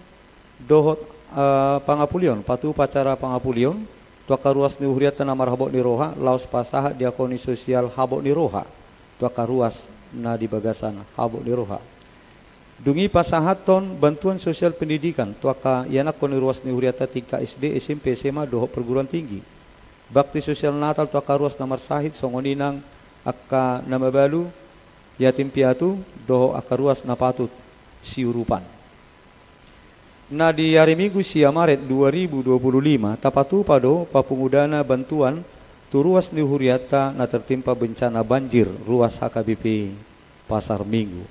dohot, eh, pangapulion, patupa acara pangapulion tu angka ruas ni hurianta na marhabot ni roha, laos pasahat diakoni sosial habot ni roha tu angka ruas na di bagasan habot ni roha. Dung i pasahathon bantuan sosial pendidikan tu angka ianakhon ni ruas ni hurianta tingkat S D, S M P, S M A dohot perguruan tinggi. Bakti sosial Natal tu angka ruas na marsahit, songon i nang angka na mabalu, yatim piatu, dohot angka ruas na patut siurupan. Na di ari Minggu sia Maret dua ribu dua puluh lima, tapatupa do papungu dana bantuan tu ruas ni hurianta na tertimpa bencana banjir, ruas H K B P Pasar Minggu.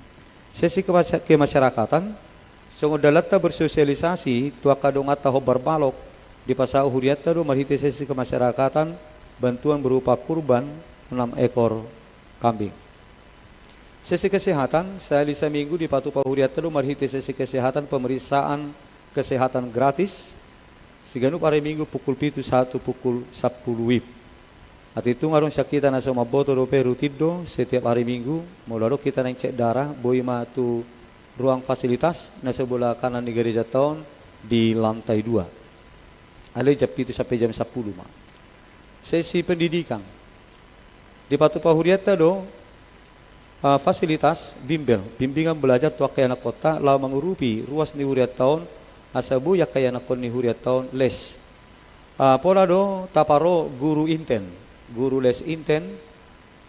Sesi kemasya-, kemasyarakatan, songon dalanta bersosialisasi tu angka donganta hombar balok, dipasahat hurianta do marhite sesi kemasyarakatan bantuan berupa kurban enam ekor kambing. Sesi kesehatan, sahali saminggu dipatupa hurianta do marhite sesi kesehatan, pemeriksaan kesehatan gratis, siganup ari Minggu pukul pitu sahat tu pukul sampulu W I B. Ate tung adong sian hita na so mamboto dope, rutin do setiap ari Minggu, molo adong hita naeng cek darah, boi ma tu ruang fasilitas na sebelah kanan ni gerejanta on di lantai dua. Alai jam pitu sampe jam sampulu ma. Sesi pendidikan. Dipatupa hurianta do, ah, fasilitas bimbel, bimbingan belajar tu angka ianakkonta, laho mangurupi ruas ni hurianta on, asa boi angka ianakhon ni hurianta on les. Ah, pola do taparo guru inten, guru les inten,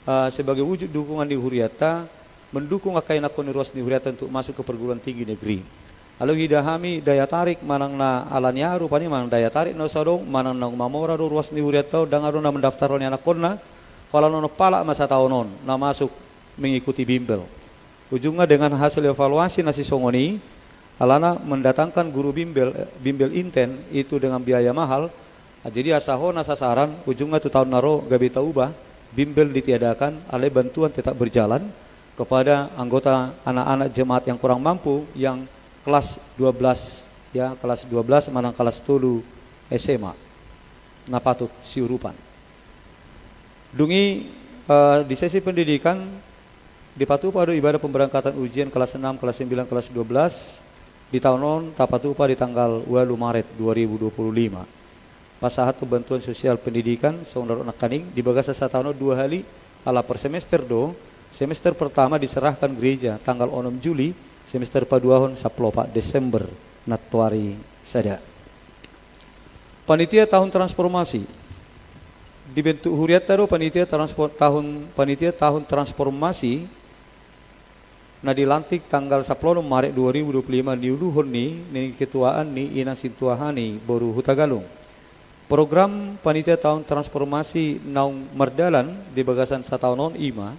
ah, sebagai wujud dukungan ni hurianta, mendukung angka ianakhon ni ruas ni hurianta untuk masuk ke perguruan tinggi negeri. Alai huida hami daya tarik manang na alani aha rupani, manang daya tarik na so adong, manang naung mamora do ruas ni hurianta on, ndang adong na mendaftarhon ianakhonna, holan on ompalak ma sataon on na masuk mengikuti bimbel. Ujungnya dengan hasil evaluasi na sisongon i, alana mendatangkan guru bimbel, eh, bimbel inten itu dengan biaya mahal, ah, jadi asa hona sasaran, ujungnya tu taon na ro gabe taubah, bimbel ditiadakan, alai bantuan tetap berjalan kepada anggota anak-anak jemaat yang kurang mampu, yang kelas dua belas, ya, kelas dua belas manang kelas tolu S M A, na patut siurupan. Dung i, eh, di sesi pendidikan, dipatupa do ibadah pemberangkatan ujian kelas enam, kelas sembilan, kelas dua belas di taon on, tapatupa di tanggal ualu Maret dua ribu dua puluh lima. Pasahat tu bantuan sosial pendidikan, songon na ro nangkaning, di bagasan sataon on dua hali, ala per semester do, semester pertama diserahkan gereja tanggal onom Juli, semester paduahon sampulu opat Desember, nantoari sada. Panitia tahun transformasi. Dibentuk hurianta do panitia transfor-, tahun, panitia tahun transformasi na dilantik tanggal sampulu onom Maret dua ribu dua puluh lima, niuluhon ni, ni ketuaan ni Inang Sintua Hani boru Hutagalung. Program panitia tahun transformasi naung mardalan di bagasan sataon on i ma,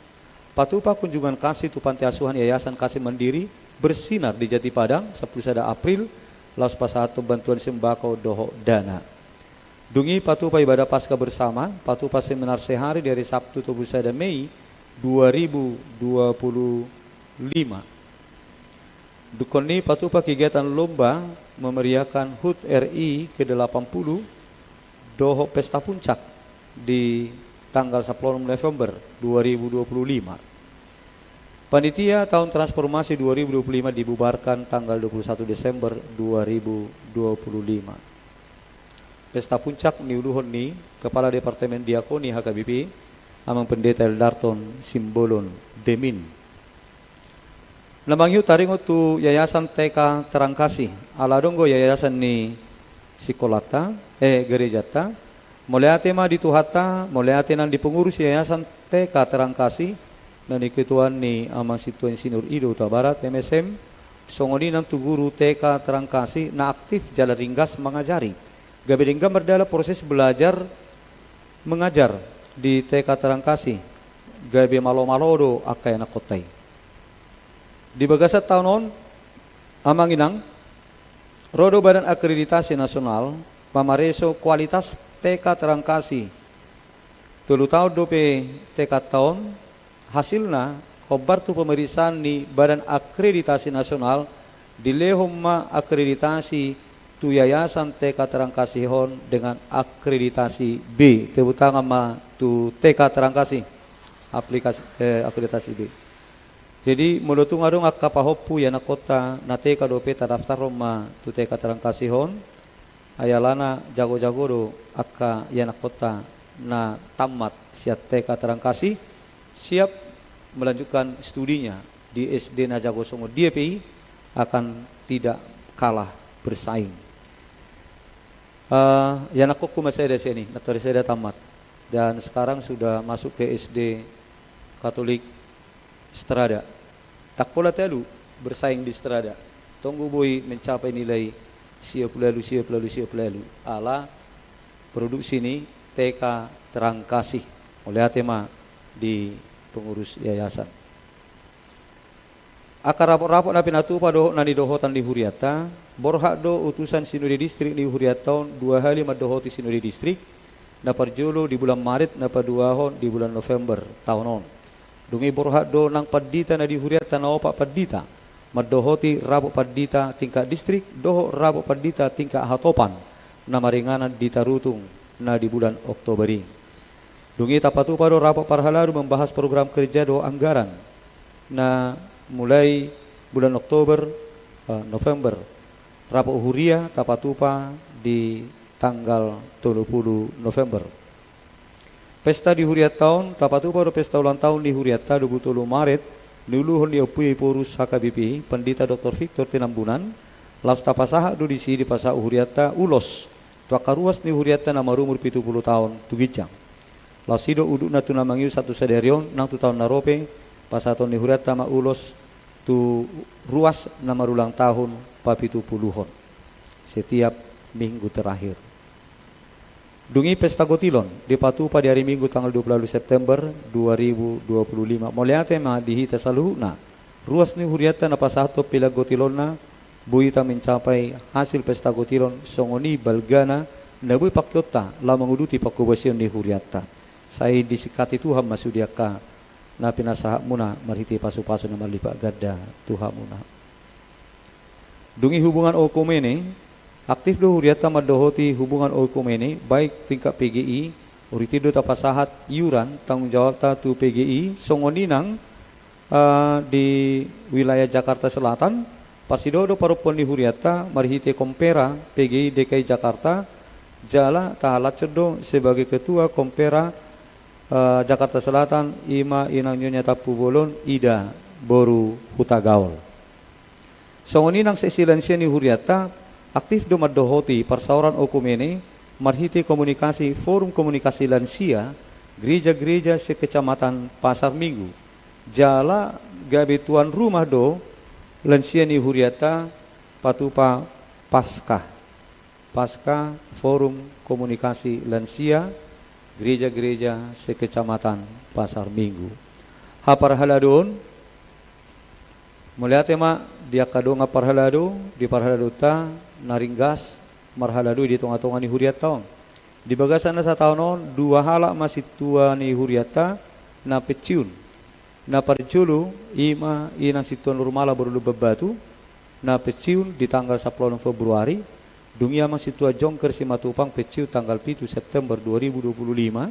patupa kunjungan kasih tu panti asuhan Yayasan Kasih Mandiri Bersinar di Jatipadang, sampulu sada April, laos pasahathon bantuan sembako dohot dana. Dung i patupa ibadah Paskah bersama, patupa seminar sehari di hari Sabtu dua puluh sada Mei dua ribu dua puluh lima. Dungkon ni patupa kegiatan lomba memeriahkan hut R I ke delapan puluh dohot pesta puncak di tanggal sampulu onom November dua ribu dua puluh lima. Panitia tahun transformasi dua ribu dua puluh lima dibubarkan tanggal dua puluh satu Desember dua ribu dua puluh lima. Pesta puncak niuluhon ni Kepala Departemen Diakoni H K B P, Amang Pendeta Eldarton Simbolon, Demin. Na mangihut taringot tu Yayasan T K Terang Kasih, ala adong do yayasan ni sikolanta, eh, gerejanta, mauliate ma di Tuhanta, mauliate nang di pengurus Yayasan T K Terang Kasih, na niketuaan ni Amang Sintua Insinyur Ido Hutabarat, M S M, songon i nang tu guru T K Terang Kasih na aktif jala ringgas mangajari. Gabe denggan mardalan proses belajar mengajar di T K Terang Kasih, gabe malo-malo do angka ianakkonta i. Di bagasan taon on, Amang Inang, ro do Badan Akreditasi Nasional mamareso kualitas T K Terang Kasih. Tolu taon dope T K-ta on, hasilna, hombar tu pemeriksaan ni Badan Akreditasi Nasional, dilehon ma akreditasi tu Yayasan T K Terang Kasih on dengan akreditasi B. Tepuk tangan ma tu T K Terang Kasih, aplikasi, eh, akreditasi B. Jadi, molo tung adong angka pahompu ianakkonta na T K dope, tadaftarhon ma tu T K Terang Kasih on, ai alana jago-jago do angka ianakkonta na tamat sian T K Terang Kasih, siap melanjutkan studinya di S D na jago songon dia pe i, akan tidak kalah bersaing. Eh, ianakkonku maseda sian i, na tor sada tamat. Dan sekarang sudah masuk ke S D Katolik Strada. Ndang pola talu bersaing di Strada. Tonggo boi mencapai nilai sia pulu ualu, sia pulu ualu, sia pulu ualu. Ala produksi ni T K Terang Kasih. Mauliate ma di pengurus yayasan. Angka rapot-rapot na pinatupa dohot na nidohotan ni hurianta, borhat do utusan sinode distrik ni hurianta on dua hali mandohoti sinode distrik, na parjolo di bulan Maret, na paduahon di bulan November taon on. Dung i borhat do nang pandita na di hurianta na opat pandita, mandohoti rapot pandita tingkat distrik dohot rapot pandita tingkat hatopan na maringanan di Tarutung na di bulan Oktober i. Dung i tapatupa do rapot parhalado membahas program kerja dohot anggaran na mulai bulan Oktober, eh, November. Rapot huria tapatupa di tanggal tolu pulu November. Pesta di hurianta on, tapatupa do pesta ulang tahun ni hurianta dua pulu tolu Maret, niuluhon ni Ompu Ephorus H K B P, Pandita Doktor Victor Tinambunan, laos tapasahat do disi dipasahat hurianta ulos tu angka ruas ni hurianta na marumur pitu pulu taon tu ginjang. Laos i do udutna tu na mangihut sahat tu sadari on nang tu taon na ro pe, pasahaton ni hurianta ma ulos tu ruas na marulang tahun papitupuluhon setiap minggu terakhir. Dung i pesta gotilon dipatupa di ari Minggu tanggal dua pulu ualu September dua ribu dua pulu lima. Mauliate ma di hita saluhutna. Ruas ni hurianta na pasahathon pelean gotilonna, boi hita mencapai hasil pesta gotilon songon i balgana na boi pangkeonta laho manguduti pangkobasion ni hurianta. Sai disingkati Tuhan ma sude angka na pinasahatmuna marhite pasupasu na marlipat ganda tu hamuna. Dung i hubungan oikumene, aktif do hurianta mandohoti hubungan oikumene, baik tingkat P G I, rutinin do tapasahat iuran tanggung jawabta tu P G I, songon i nang, eh, di wilayah Jakarta Selatan, parsidohot do parompuan ni hurianta marhite Kompera P G I D K I Jakarta, jala tahalashon do sebagai ketua Kompera, eh, Jakarta Selatan, i ma Inang Nyonya Tampubolon Ida boru Hutagaol. Songon i nang seksi lansia ni hurianta, aktif do mandohoti parsaoran oikumene marhite komunikasi Forum Komunikasi Lansia gereja-gereja se-Kecamatan Pasar Minggu. Jala gabe tuan rumah do lansia ni hurianta patupa Paskah. Paskah Forum Komunikasi Lansia gereja-gereja se-Kecamatan Pasar Minggu. Haparhaladoon, mauliate ma di angka dongan parhalado, di parhaladonta na ringgas marhalado di tonga-tonga ni hurianta on. Di bagasan na sataon on, dua halak ma sintua ni hurianta na pensiun. Na parjolo i ma inang sintua Nurmala boru Lumban Batu, na pensiun di tanggal sampulu onom Februari. Dung i amang sintua Jongker Simatupang, pensiun tanggal pitu September dua ribu dua puluh lima.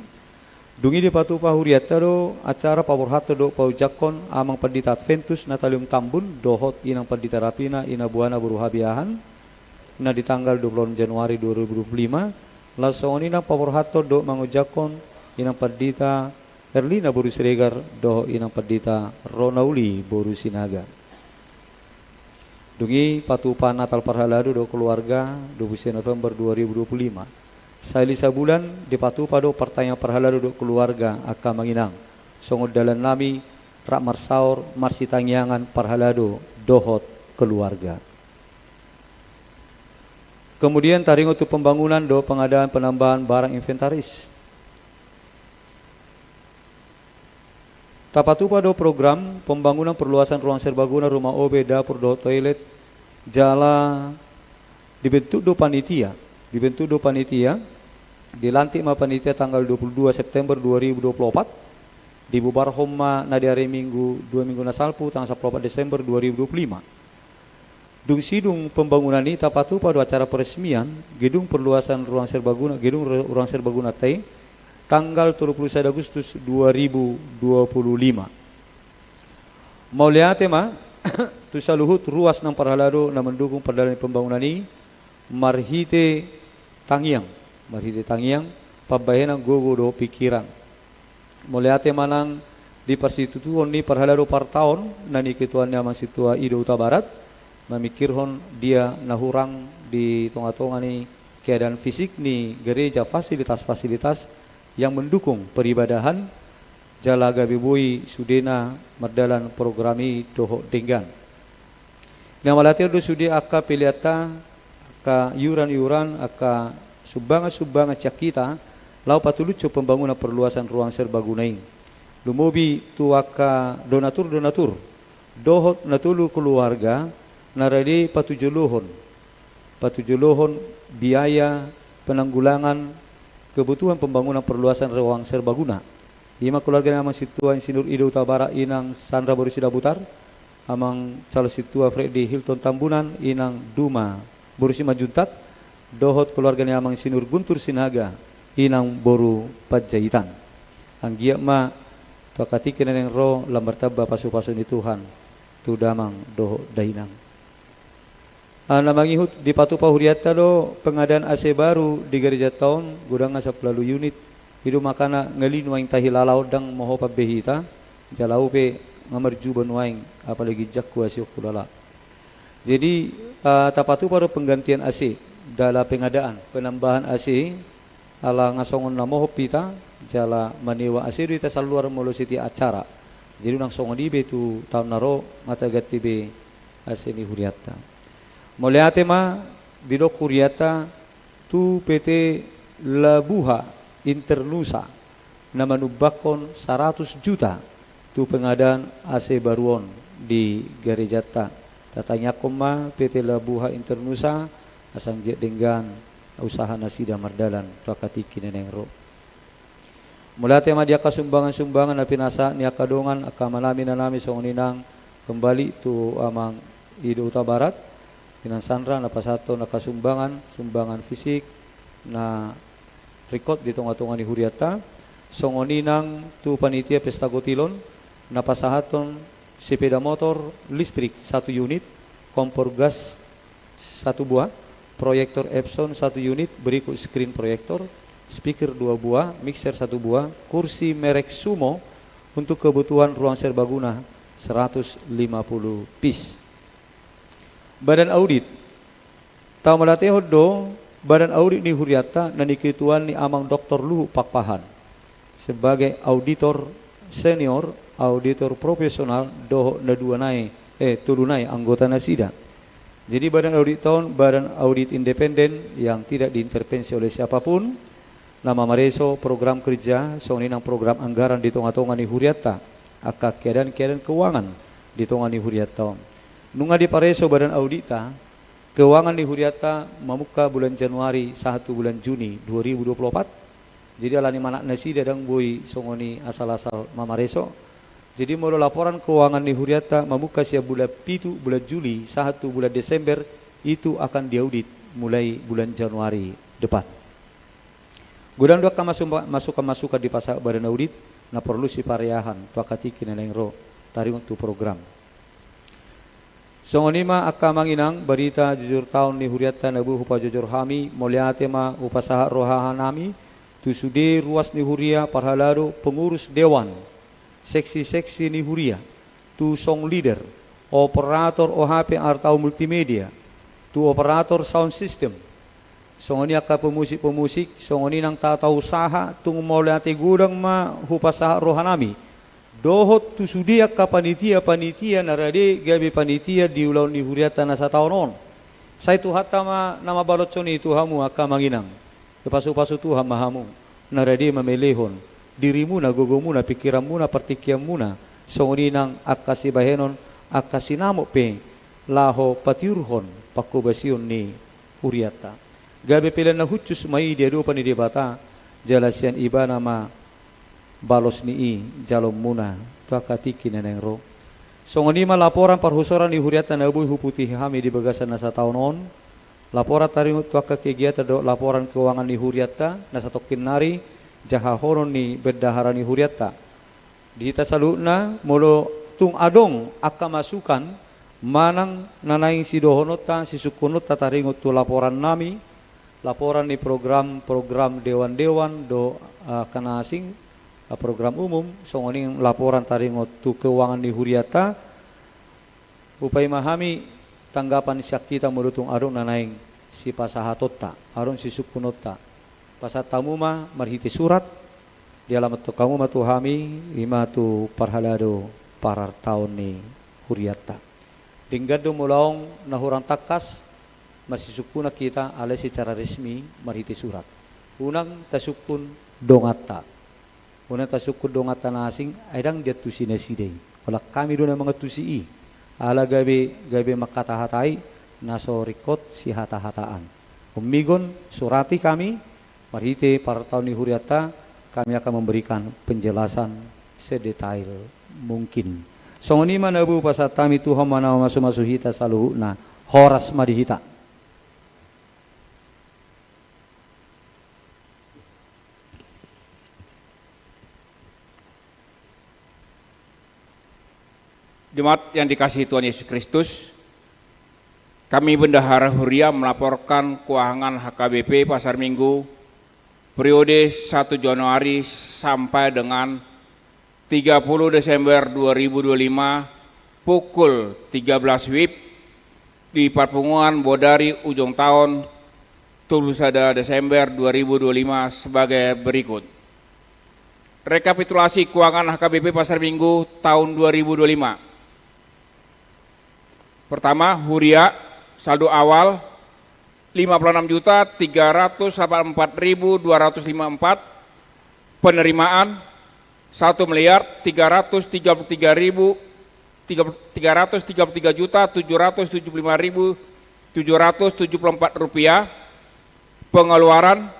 Dung i dipatupa hurianta do acara paborhathon dohot paujangkon amang pandita Adventus Natalium Tambun dohot inang pandita Rapina ina buana boru Habiahan, na di tanggal dua puluh onom Januari dua ribu dua puluh lima. Laos songon i nang paborhathon dohot mangujangkon inang pandita Erlina boru Siregar dohot inang pandita Ronauli boru Sinaga. Dung i patupa Natal parhalado dohot keluarga, dua puluh sembilan November dua ribu dua puluh lima. Sahali sabulan dipatupa do partangiangan parhalado dohot keluarga, angka amang inang. Songon dalan nami rap marsaor marsitangiangan parhalado dohot keluarga. Kemudian taringot tu pembangunan dohot pengadaan penambahan barang inventaris. Tapatupa do program pembangunan perluasan ruang serbaguna, rumah O B, dapur dohot toilet, jala dibentuk do panitia. Dibentuk do panitia, dilantik ma panitia tanggal dua puluh dua September dua ribu dua puluh opat, dibubarhon ma na di ari Minggu, dua minggu na salpu, tanggal sampulu opat Desember dua ribu dua puluh lima. Dung sidung pembangunan i tapatupa do acara peresmian gedung perluasan ruang serbaguna, gedung ru-, ruang serbaguna te, tanggal tolu puluh sada Agustus dua ribu dua puluh lima. Mauliate ma tu saluhut ruas nang parhalado na mendukung pardalanan ni pembangunan i, marhite tangiang, marhite tangiang, pambahenan, gogo dohot pikiran. Mauliate ma nang di parsitutuhon ni parhalado partaon na niketuaan ni amang sintua Ido Hutabarat, mamikirhon dia na hurang di tongatonga ni keadaan fisik ni gereja, fasilitas-fasilitas yang mendukung peribadahan, jala gabe boi sudena mardalan program i dohot denggan. Na mauliate do sude angka peleanta, angka iuran-iuran, angka sumbangan-sumbangan sian hita, laho patulushon pembangunan perluasan ruang serbaguna i. Lumobi tu angka donatur-donatur dohot na tolu keluarga na rade patujolohon, patujolohon biaya penanggulangan kebutuhan pembangunan perluasan ruang serbaguna. I ma keluarga ni amang sintua Insinyur Ido Hutabarat, inang Sandra boru Sidabutar, amang calon sintua Freddy Hilton Tambunan, inang Duma boru Simanjuntak, dohot keluarga ni amang Insinyur Guntur Sinaga, inang boru Panjaitan. Anggiat ma tu angka tingki na naeng ro lam martamba pasupasu ni Tuhan tu damang dohot dainang. Ah, na mangihut dipatupa hurianta do pengadaan A C baru di garejanta on, godangna sampulu ualu unit. I do makana ngali nuaeng tahilala on, ndang mohop be hita, jala au pe nga marjuba nuaeng, apalagi ginjangku, asi on hulala. Jadi, ah, tapatupa do penggantian A C, jala pengadaan, penambahan A C, ala nga songon na mohop hita jala manewa A C do hita saluar molo setiap acara. Jadi unang songon i be tu taon na ro, nga taganti be A C ni hurianta. Mauliate ma didok hurianta tu P T Labuha Internusa na manumbakhon saratus juta tu pengadaan A C baru on di garejanta. Tatangiangkon ma P T Labuha Internusa asa anggiat denggan usaha nasida mardalan tu angka tingki na naeng ro. Mauliate ma di angka sumbangan-sumbangan na pinasahat ni angka dongan, angka amanami, inanami, songon i nang kembali tu amang Ido Hutabarat, inang Sandra, na pasahathon angka sumbangan, sumbangan fisik, na ringkot di tongatonga ni hurianta, songon i nang tu panitia pesta gotilon, na pasahathon sepeda motor listrik satu unit, kompor gas satu buah, proyektor Epson satu unit, berikut screen proyektor, speaker dua buah, mixer satu buah, kursi merek Sumo untuk kebutuhan ruang serbaguna seratus lima puluh piece. Badan audit. Tahu mauliatehon do badan audit ni hurianta na niketuaan ni amang Doktor Luhut Pakpahan sebagai auditor senior, auditor profesional, dohot na dua nai, eh, tolu nai anggota nasida. Jadi badan audit on badan audit independen yang tidak diintervensi oleh siapapun, na mamareso program kerja, songon i nang program anggaran di tongatonga ni hurianta, angka keadaan-keadaan keuangan di tonga ni hurianta on. Nunga dipareso badan auditta, Keuangan ni hurianta mamungka bulan Januari sahat tu bulan Juni dua ribu dua puluh opat. Jadi alani manat nasida ndang boi songon i asal-asal mamareso. Jadi molo laporan keuangan ni hurianta mamungka sian bulan pitu, bulan Juli sahat tu bulan Desember, itu akan diaudit mulai bulan Januari depan. Godang do angka masuma-, masukan-masukan dipasahat badan audit na porlu sipareahan tu angka tingki na naeng ro taringot tu program. Songon i ma angka amang inang, barita jujur taon ni hurianta na boi hupajojor hami. Mauliate ma hupasahat rohanami tu sude ruas ni huria, parhalado, pengurus dewan, seksi-seksi ni huria, tu song leader, operator O H P, artaon multimedia, tu operator sound system, songon i angka pemusik-pemusik, songon i nang tata usaha, tung mauliate godang ma hupasahat rohanami. Dohot tu sude angka panitia-panitia na rade gabe panitia di ulaon ni hurianta na sataon on. Sai Tuhanta ma na mambaloshon i tu hamu angka amang inang. Dipasu-pasu Tuhan ma hamu na rade mamelehon dirimuna, gogomuna, pingkiranmuna, partingkianmuna, songon i nang angka sibahenon, angka sinamot pe laho patiurhon pangkobasion ni hurianta. Gabe pelean na hushus ma i di adopan ni Debata, jala sian Ibana ma balos ni i jaloonmuna tu angka tingki na naeng ro. Songon i ma laporan parhusoran ni hurianta na boi huputihi hami di bagasan na sataon on. Laporan taringot tu angka kegiatan dohot laporan keuangan ni hurianta na satongkin nari jahahonon ni bendahara ni hurianta. Di hita saluhutna, molo tung adong angka masukan manang na naeng sidohononta, sisungkunonta taringot tu laporannami, laporan ni program-program dewan-dewan dohot, ah, angka na asing, ah, program umum, songon i laporan taringot tu keuangan ni hurianta, hupaima hami tanggapan sian hita molo tung adong na naeng sipasahatonta, adong sisungkunonta. Pasahat hamu ma marhite surat, dialamathon hamu ma tu hami, i ma tu parhalado parartaon ni hurianta. Denggan do molo adong na hurang tangkas, masisungkunan hita alai secara resmi marhite surat. Unang tasungkun donganta. Unang tasungkun donganta na asing, ai ndang diantusi nasida i. Holan hami do na mangantusi i. Ala gabe, gabe manghatahatai na so ringkot sihatahataan. Ummigon surati hami, marhite parartaon ni hurianta, kami akan memberikan penjelasan sedetail mungkin. Songon i ma na boi hupasahat hami, Tuhan ma na mamasumasu hita saluhutna. Horas ma di hita. Jemaat yang dikasihi Tuhan Yesus Kristus, kami Bendahara Huria melaporkan keuangan H K B P Pasar Minggu periode satu Januari sampai dengan tiga puluh Desember dua ribu dua puluh lima pukul tiga belas WIB di Parpunguan Bodari Ujung Taon, dua puluh sada Desember dua ribu dua puluh lima sebagai berikut. Rekapitulasi keuangan H K B P Pasar Minggu tahun dua ribu dua puluh lima. Pertama, Huria, saldo awal lima puluh enam juta tiga ratus delapan puluh empat ribu dua ratus lima puluh empat, penerimaan satu miliar tiga ratus tiga puluh tiga ribu, tiga, tiga ratus tiga puluh tiga juta tujuh ratus tujuh puluh lima ribu tujuh ratus tujuh puluh empat rupiah, pengeluaran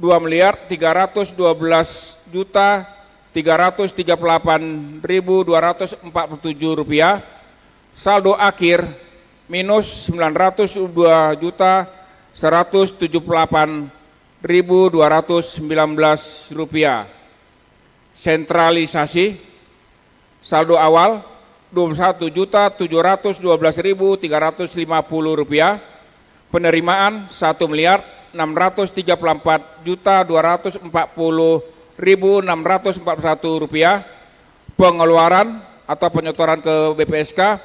dua miliar tiga ratus dua belas juta tiga ratus tiga puluh delapan ribu dua ratus empat puluh tujuh rupiah, saldo akhir minus sembilan ratus dua juta seratus tujuh puluh delapan ribu dua ratus sembilan belas rupiah. Sentralisasi, saldo awal dua puluh satu juta tujuh ratus dua belas ribu tiga ratus lima puluh rupiah, penerimaan satu miliar enam ratus tiga puluh empat juta dua ratus empat puluh ribu enam ratus empat puluh satu rupiah, pengeluaran atau penyetoran ke B P S K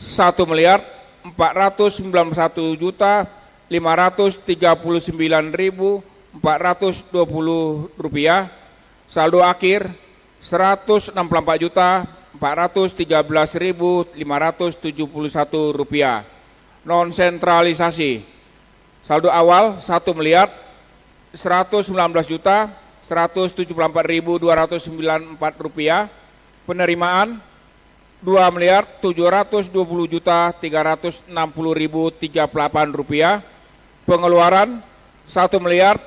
satu miliar empat ratus sembilan puluh satu juta lima ratus tiga puluh sembilan ribu empat ratus dua puluh rupiah, saldo akhir seratus enam puluh empat juta empat ratus tiga belas ribu lima ratus tujuh puluh satu rupiah. Non sentralisasi, saldo awal satu miliar seratus sembilan belas juta seratus tujuh puluh empat ribu dua ratus sembilan puluh empat rupiah, penerimaan dua miliar tujuh ratus dua puluh juta tiga ratus enam puluh ribu tiga puluh delapan rupiah. Pengeluaran satu miliar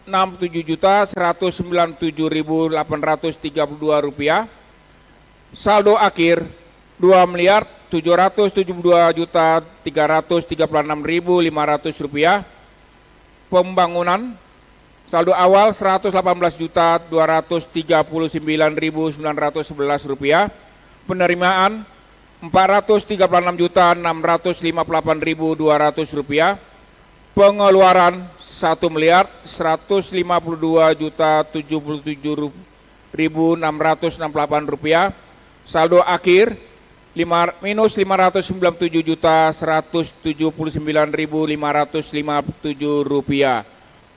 enam puluh tujuh juta seratus sembilan puluh tujuh ribu delapan ratus tiga puluh dua rupiah. Saldo akhir dua miliar tujuh ratus tujuh puluh dua juta tiga ratus tiga puluh enam ribu lima ratus rupiah. Pembangunan, saldo awal seratus delapan belas juta dua ratus tiga puluh sembilan ribu sembilan ratus sebelas rupiah. Penerimaan empat ratus tiga puluh enam juta enam ratus lima puluh delapan ribu dua ratus rupiah. Pengeluaran satu miliar seratus lima puluh dua juta tujuh puluh tujuh ribu enam ratus enam puluh delapan rupiah. Saldo akhir lima, minus lima ratus sembilan puluh tujuh juta seratus tujuh puluh sembilan ribu lima ratus lima puluh tujuh rupiah.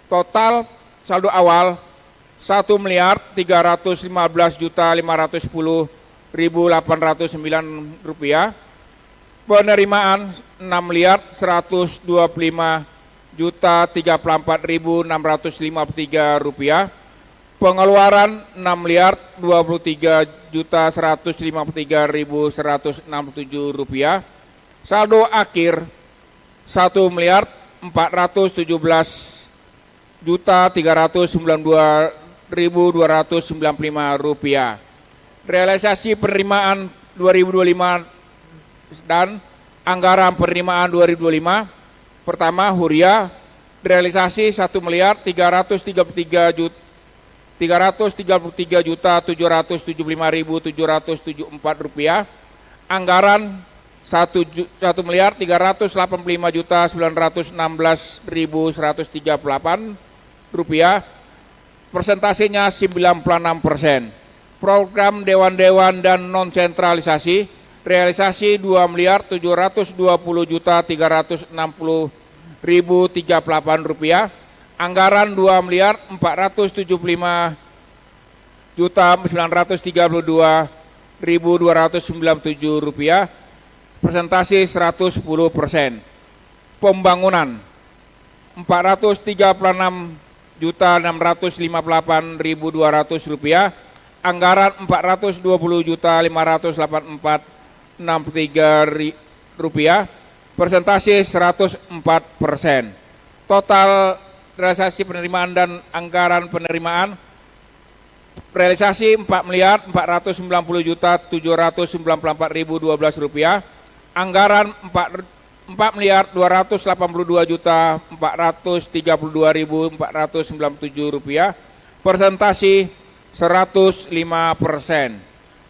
Total saldo awal satu miliar tiga ratus lima belas juta lima ratus sepuluh ribu delapan ratus sembilan rupiah. Penerimaan enam miliar seratus dua puluh lima juta tiga puluh empat ribu enam ratus lima puluh tiga rupiah. Pengeluaran enam miliar dua puluh tiga juta seratus lima puluh tiga ribu seratus enam puluh tujuh rupiah. Saldo akhir satu miliar empat ratus tujuh belas juta tiga ratus sembilan puluh dua ribu dua ratus sembilan puluh lima rupiah. Realisasi penerimaan dua ribu dua puluh lima dan anggaran penerimaan dua ribu dua puluh lima. Pertama, Huria, realisasi satu miliar tiga ratus tiga puluh tiga juta, tiga ratus tiga puluh tiga juta tujuh ratus tujuh puluh lima ribu tujuh ratus tujuh puluh empat rupiah. Anggaran satu ju-, satu miliar tiga ratus delapan puluh lima juta sembilan ratus enam belas ribu seratus tiga puluh delapan rupiah. Persentasenya sembilan puluh enam persen. Program dewan-dewan dan non sentralisasi, realisasi dua miliar tujuh ratus dua puluh juta tiga ratus enam puluh ribu tiga puluh delapan rupiah. Anggaran dua miliar empat ratus tujuh puluh lima juta sembilan ratus tiga puluh dua ribu dua ratus sembilan puluh tujuh rupiah. Persentase seratus sepuluh persen. Pembangunan empat ratus tiga puluh enam juta enam ratus lima puluh delapan ribu dua ratus rupiah. Anggaran empat ratus dua puluh juta lima ratus delapan puluh empat enam puluh tiga rupiah. Persentase seratus empat persen. Total realisasi penerimaan dan anggaran penerimaan, realisasi empat miliar empat ratus sembilan puluh juta tujuh ratus sembilan puluh empat ribu dua belas rupiah. Anggaran empat, empat miliar dua ratus delapan puluh dua juta empat ratus tiga puluh dua ribu empat ratus sembilan puluh tujuh rupiah. Persentase seratus lima persen.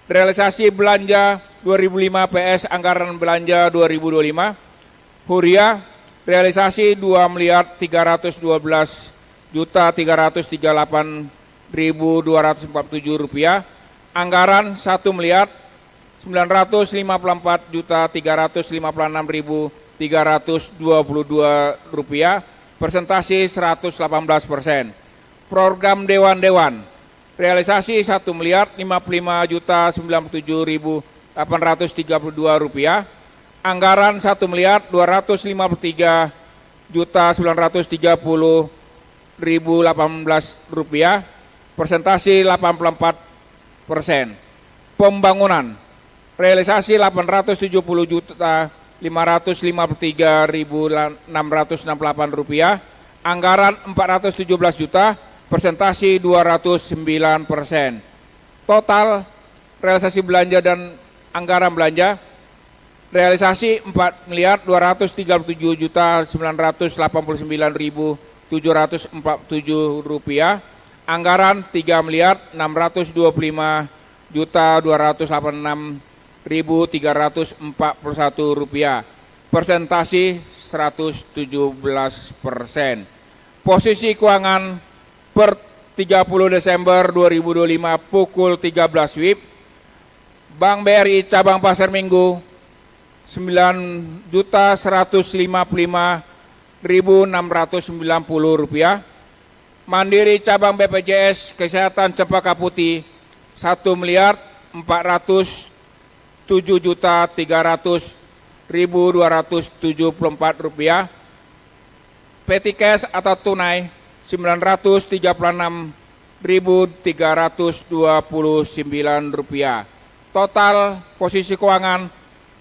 Realisasi belanja dua ribu lima P S, anggaran belanja dua ribu dua puluh lima. Huria, realisasi dua miliar tiga ratus dua belas juta tiga ratus tiga puluh delapan ribu dua ratus empat puluh tujuh rupiah. Anggaran satu miliar sembilan ratus lima puluh empat juta tiga ratus lima puluh enam ribu tiga ratus dua puluh dua rupiah. Persentase seratus delapan belas persen. Program dewan-dewan, realisasi satu miliar lima puluh lima juta sembilan puluh tujuh ribu delapan ratus tiga puluh dua rupiah. Anggaran satu miliar dua ratus lima puluh tiga juta sembilan ratus tiga puluh ribu delapan belas rupiah. Persentase delapan puluh empat persen. Pembangunan, realisasi delapan ratus tujuh puluh juta lima ratus lima puluh tiga ribu enam ratus enam puluh delapan rupiah. Anggaran empat ratus tujuh belas juta, persentase dua ratus sembilan persen. Total realisasi belanja dan anggaran belanja, realisasi empat miliar dua ratus tiga puluh tujuh juta sembilan ratus delapan puluh sembilan ribu tujuh ratus empat puluh tujuh rupiah. Anggaran tiga miliar enam ratus dua puluh lima juta dua ratus delapan puluh enam ribu tiga ratus empat puluh satu rupiah. Persentase seratus tujuh belas persen. Posisi keuangan per tiga puluh Desember dua ribu dua puluh lima pukul tiga belas WIB, Bank B R I Cabang Pasar Minggu, sembilan juta seratus lima puluh lima ribu enam ratus sembilan puluh rupiah. Mandiri Cabang B P J S Kesehatan Cempaka Putih, satu miliar empat ratus tujuh juta tiga ratus ribu dua ratus tujuh puluh empat rupiah. Petty cash atau tunai, sembilan ratus tiga puluh enam ribu tiga ratus dua puluh sembilan rupiah. Total posisi keuangan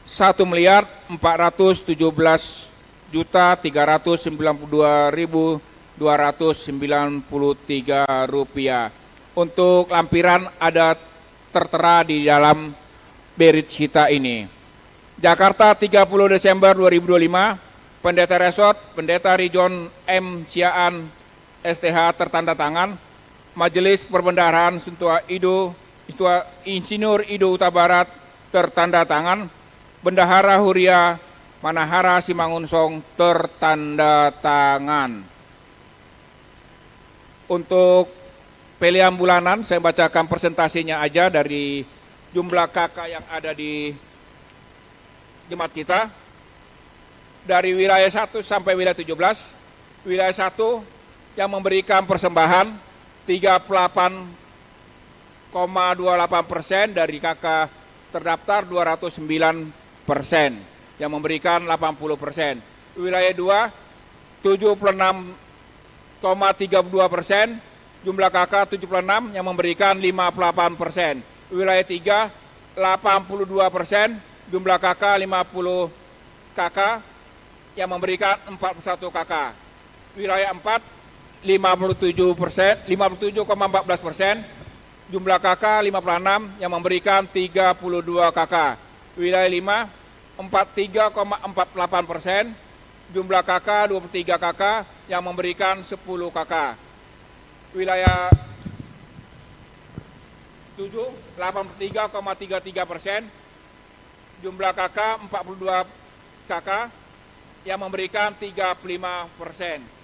satu miliar empat ratus tujuh belas juta tiga ratus sembilan puluh dua ribu dua ratus sembilan puluh tiga rupiah. Untuk lampiran ada tertera di dalam berita ini. Jakarta, tiga puluh Desember dua ribu dua puluh lima, Pendeta Resort, Pendeta Region M Siaan, S T H, tertanda tangan. Majelis Perbendaharaan Sintua Ido, Sintua Insinyur Ido Hutabarat, tertanda tangan. Bendahara Huria Manahara Simangunsong, tertanda tangan. Untuk pelean bulanan, saya bacakan persentasinya aja dari jumlah K K yang ada di jemaat kita. Dari wilayah satu sampai wilayah tujuh belas, wilayah satu yang memberikan persembahan tiga puluh delapan koma dua delapan persen, dari K K terdaftar dua ratus sembilan persen, yang memberikan delapan puluh persen. Wilayah dua, tujuh puluh enam koma tiga puluh dua persen, jumlah K K tujuh puluh enam, yang memberikan lima puluh delapan persen. Wilayah tiga, delapan puluh dua persen, jumlah K K lima puluh K K, yang memberikan empat puluh satu K K. Wilayah empat, lima puluh tujuh persen, lima puluh tujuh koma empat belas persen, jumlah K K lima puluh enam, yang memberikan tiga puluh dua K K. Wilayah lima, empat tiga koma empat delapan persen, jumlah K K dua puluh tiga K K, yang memberikan sepuluh K K. Wilayah tujuh, delapan puluh tiga koma tiga tiga persen, jumlah K K empat puluh dua K K, yang memberikan tiga puluh lima persen.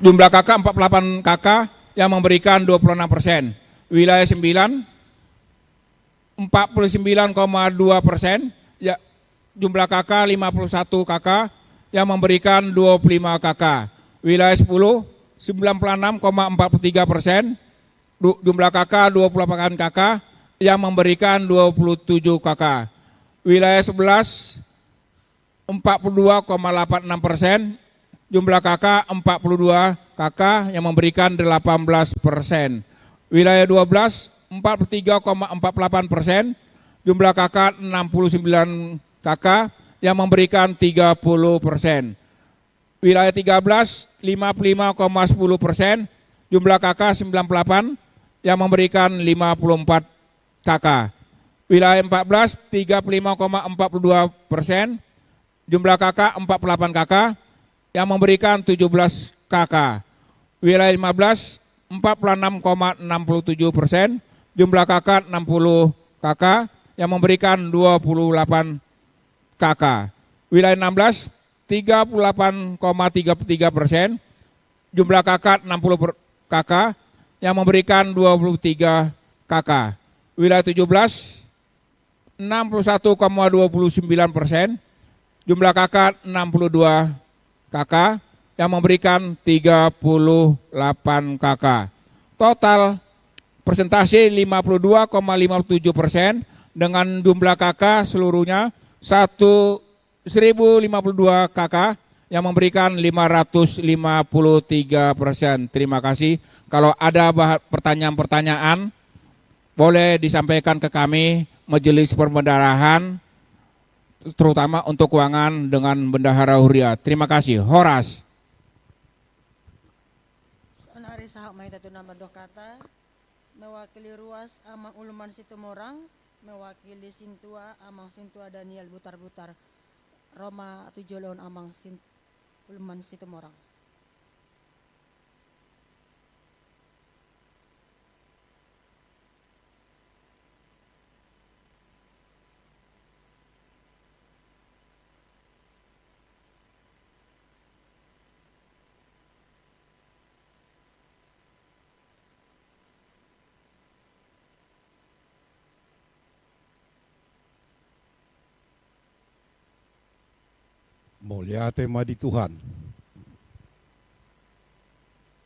Jumlah K K empat puluh delapan K K, yang memberikan dua puluh enam persen. Wilayah sembilan, empat puluh sembilan koma dua persen, ya, jumlah K K lima puluh satu K K, yang memberikan dua puluh lima K K. Wilayah sepuluh, sembilan puluh enam koma empat puluh tiga persen, du-, jumlah K K dua puluh delapan K K, yang memberikan dua puluh tujuh K K. Wilayah sebelas, empat puluh dua koma delapan enam persen, jumlah K K empat puluh dua K K, yang memberikan delapan belas persen. Wilayah dua belas, empat puluh tiga koma empat delapan persen, jumlah K K enam puluh sembilan K K, yang memberikan tiga puluh persen. Wilayah tiga belas, lima puluh lima koma sepuluh persen, jumlah K K sembilan puluh delapan, yang memberikan lima puluh empat K K. Wilayah empat belas, tiga puluh lima koma empat puluh dua persen, jumlah K K empat puluh delapan K K, yang memberikan tujuh belas K K. Wilayah lima belas, empat puluh enam koma enam puluh tujuh persen, jumlah K K enam puluh K K, yang memberikan dua puluh delapan K K. Wilayah enam belas, tiga puluh delapan koma tiga puluh tiga persen, jumlah K K enam puluh per-, K K, yang memberikan dua puluh tiga K K. Wilayah tujuh belas, enam puluh satu koma dua puluh sembilan persen, jumlah K K enam puluh dua K K, yang memberikan tiga puluh delapan K K. Total persentase lima puluh dua koma lima puluh tujuh persen, dengan jumlah K K seluruhnya satu, seribu lima puluh dua K K, yang memberikan lima ratus lima puluh tiga persen. Terima kasih. Kalau ada bah-, pertanyaan-pertanyaan, boleh disampaikan ke kami, Majelis Perbendaharahan, terutama untuk keuangan dengan Bendahara Huria. Terima kasih. Horas. Saonari sahat ma hita tu na mandok hata, mewakili ruas Amang Ulman Situmorang, mewakili sintua Amang Sintua Daniel Butarbutar. Ro ma tu jolo on Amang Sin-, Ulman Situmorang. Mauliate ma di Tuhan.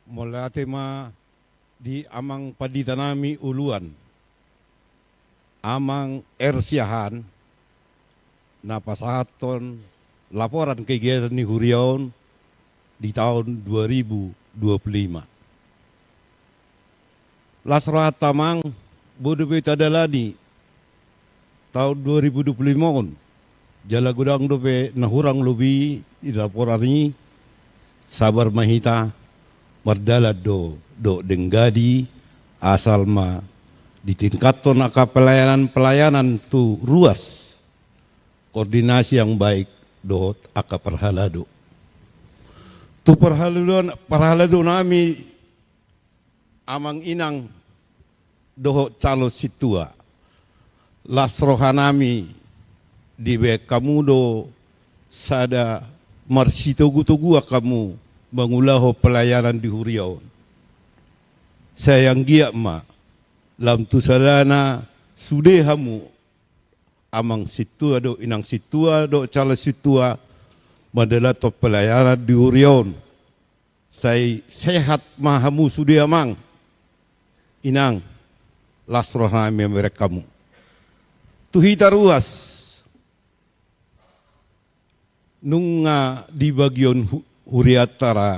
Mauliate ma di Amang Pandita nami Uluan, Amang R. Siahaan, na pasahathon laporan kegiatan ni huria on di taon dua ribu dua puluh lima. Las rohanta amang, boi dope tadalani taon dua ribu dua puluh lima on, jala godang dope na hurang lobi di laporan i. Sabar ma hita, mardalan do dohot denggan i, asal ma ditingkathon angka pelayanan-pelayanan tu ruas, koordinasi yang baik dohot angka parhalado. Tu parhalado, parhalado nami, amang inang dohot calon sintua, las roha nami dibahen hamu do sada marsitogu-toguan hamu mangulahon pelayanan di huria on. Sai anggiat ma lam tu sadana sude hamu, amang sintua dohot inang sintua dohot calon sintua, mandalanhon pelayanan di huria on. Sai sehat ma hamu sude amang inang, las roha nami mamereng hamu. Tu hita ruas, nunga di bagion hu-, hurianta ra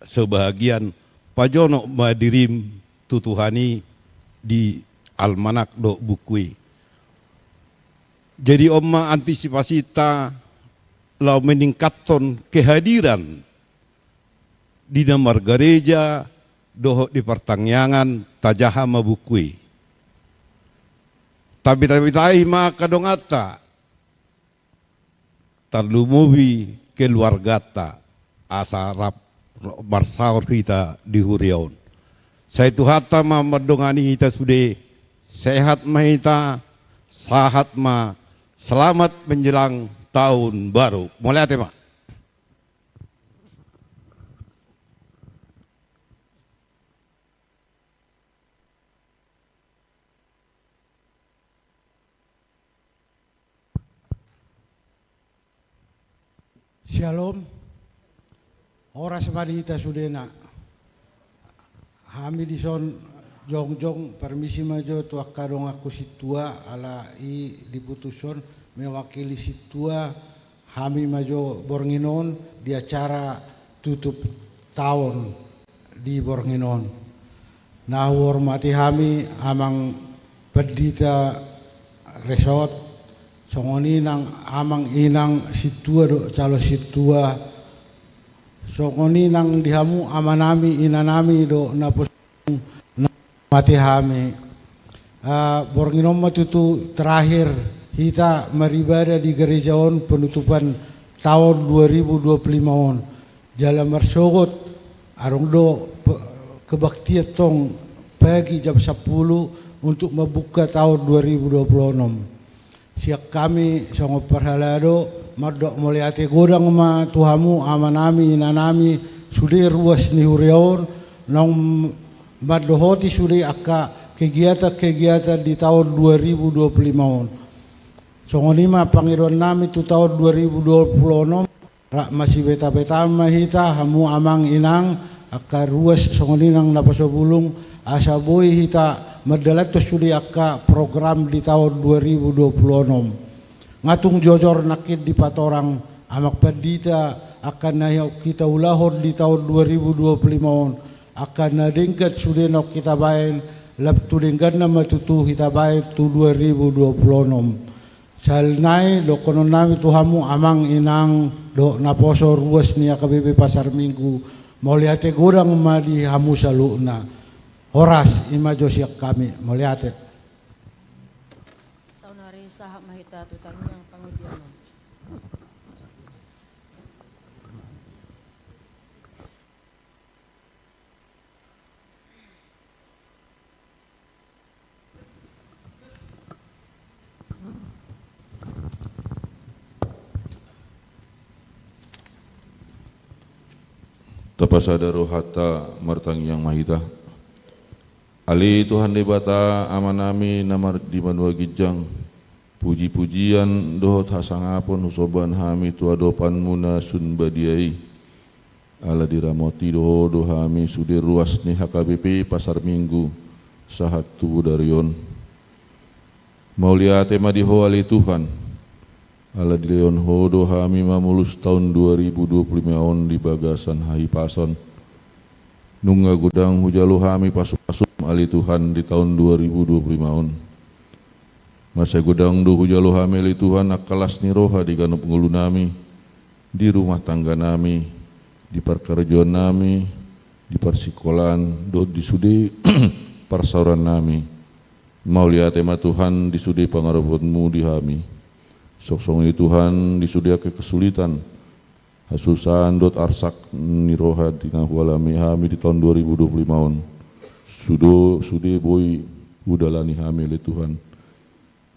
sebahagian, pajonok ma dirim tu Tuhan i di almanak dohot buku i. Jadi on ma antisipasinta laho meningkathon kehadiran di na margareja dohot di partangiangan, tajaha ma buku i. Tabita-bitai ma angka donganta, tarlumobi keluarganta, asa rap marsaor hita di huria on. Sai Tuhanta ma mandongani hita sude, sehat ma hita, sahat ma, selamat menjelang tahun baru. Mauliate ma. Syalom. Horas ma di hita sudena. Hami dison jongjong, permisi ma jo tu angka donganku sintua, ala i diputushon mewakili sintua hami ma jo borngin on di acara tutup taon di borngin on. Na huhormati hami amang pendita resort, songon i nang amang inang sintua dohot calon sintua, songon i nang di hamu amanami, inanami dohot naposo, na huhormati hami. Ah, borngin on ma tutu terakhir hita maribada di gereja on penutupan taon dua ribu dua puluh lima on. Jala marsogot, adong do pe-, kebaktian tong pagi jam sampulu untuk membuka taon dua ribu dua puluh enam. Sian hami songon parhalado, mandok mauliate godang ma tu hamu amanami, inanami, sude ruas ni huria on, naung mandohoti sude angka kegiatan-kegiatan di taon dua ribu dua puluh lima on. Songon i ma pangidoan nami tu taon dua ribu dua puluh enam, rap masibeta-betaan ma hita, hamu amang inang, angka ruas songon i nang naposo bulung, asa boi hita mandalanhon sude angka program di taon dua ribu dua puluh enam. Nga tung jojor nangkin dipatorang amang pandita angka na hita ulahon di taon dua ribu dua puluh lima on, angka na denggan sude naung hita baen, lam tu dengganna ma tutu hita baen tu dua ribu dua puluh enam. Sahali nai dohonon nami tu hamu amang inang dohot naposo ruas ni H K B P Pasar Minggu, mauliate godang ma di hamu saluhutna. Horas, i ma jo sian hami, mauliate. Saonari sahat ma hita tu tangiang pangunjunan. Tapasada rohanta, martangiang ma hita. Ale Tuhan Debata, Amanami na mar-, di banua ginjang, puji-pujian dohot hasangapon husomba hami tu adopanMu na sun badia i. Ala diramoti do Ho do hami sude ruas ni H K B P Pasar Minggu sahat tu bodari on. Mauliate ma di Ho ale Tuhan. Ala dilehon Ho do hami mamolus taon dua ribu dua puluh lima on di bagasan hahipason. Nunga godang hujalo hami pasu-pasum, ale Tuhan, di taon dua ribu dua puluh lima on. Mansai godang do hujalo hami, ale Tuhan, angka las ni roha di ganup ngolunami, di rumah tangganami, di parkarejoannami, di parsikolaan, dohot di sude parsaorannami. Mauliate ma, Tuhan, di sude pangareponMu di hami. Songon i, Tuhan, di sude angka kesulitan, hasusahan dohot arsak ni roha di na hualami hami di taon dua ribu dua puluh lima on, sudo, sude boi hudalani hami, ale Tuhan.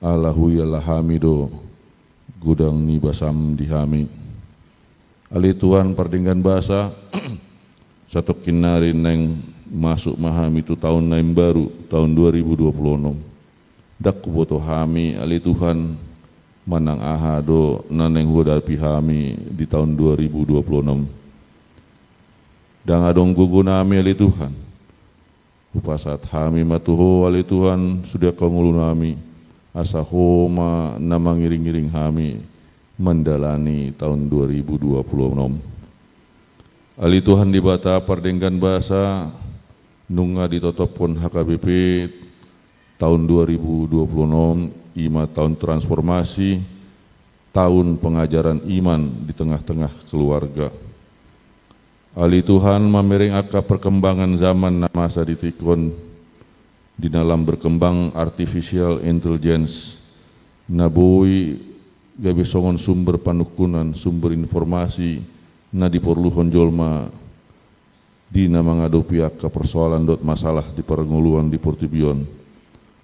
Ala huiala hami do godang ni basaM di hami. Ale Tuhan, pardenggan basa, satongkin nari naeng masuk ma hami tu taon na imbaru, taon dua ribu dua puluh onom. Ndang huboto hami, ale Tuhan, manang aha do na naeng huadapi hami di taon dua ribu dua puluh onom. Ndang adong gogonami, ale Tuhan. Hupasahat hami ma tu Ho, ale Tuhan, sude angka ngolunami, asa Ho ma na mangiring-iring hami mandalani taon dua ribu dua puluh onom. Ale Tuhan Debata pardenggan basa, nunga ditotophon H K B P taon dua ribu dua puluh onom, i ma taon transformasi, taon pengajaran iman di tengah-tengah keluarga. Ale Tuhan, mamereng angka perkembangan zaman na masa di tingki on, di na lam berkembang artificial intelligence, na boi gabe songon sumber panungkunan, sumber informasi na diporluhon jolma di na mangadopi angka persoalan dohot masalah di parngoluan di portibi on.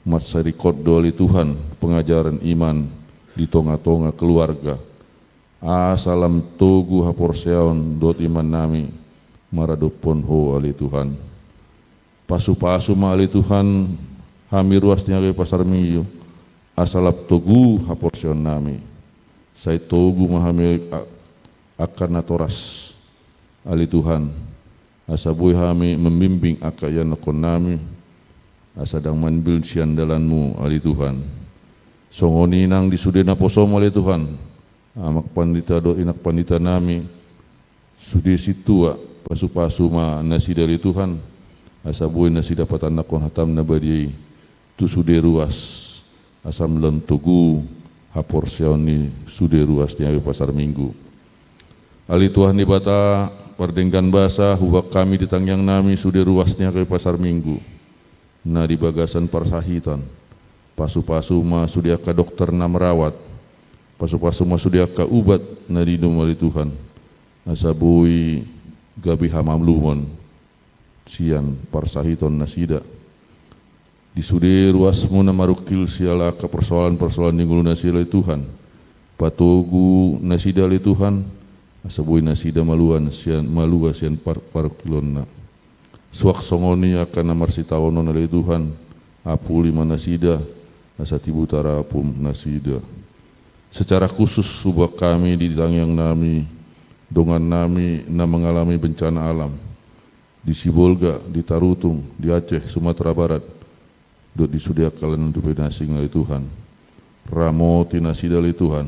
Mansai ringkot do, ale Tuhan, pengajaran iman di tonga-tonga keluarga, asa lam togu haporseaon dohot imannami maradophon Ho, ale Tuhan. Pasu-pasu ma, ale Tuhan, hami ruas ni H K B P Pasar Minggu, asa lam togu haporseaonnami. Sai togu ma hami a-, angka natoras, ale Tuhan, asa boi hami membimbing angka ianakkonnami, asa ndang maambil sian dalanMu, ale Tuhan. Songon i nang di sude naposoM, ale Tuhan, amak pandita dohot inak panditanami, sude sintua, pasu-pasu ma nasida, ale Tuhan, asa boi nasida patandahon hataM na badia i tu sude ruas, asa lam togu haporseaon ni sude ruas ni H K B P Pasar Minggu. Ale Tuhan Debata pardenggan basa, huboan hami di tangiangnami sude ruas ni H K B P Pasar Minggu na di bagasan parsahiton. Pasu-pasu ma sude angka dokter na merawat. Pasu-pasu ma sude angka ubat na diinum, ale Tuhan, asa boi gabe hamalumon sian parsahiton nasida. Di sude ruasMu na marungkil siala angka persoalan-persoalan ni ngolu nasida, ale Tuhan, patogu nasida, ale Tuhan, asa boi nasida malua sian, malua sian par-, parungkilonna. Suang songon i angka na marsitaonon, ale Tuhan, apuli ma nasida, asa tibu tarapum nasida. Secara khusus huboan hami di tangiangnami dongannami na mangalami bencana alam di Sibolga, di Tarutung, di Aceh, Sumatera Barat, dohot di sude angka na dope na asing, ale Tuhan. Ramoti nasida, ale Tuhan.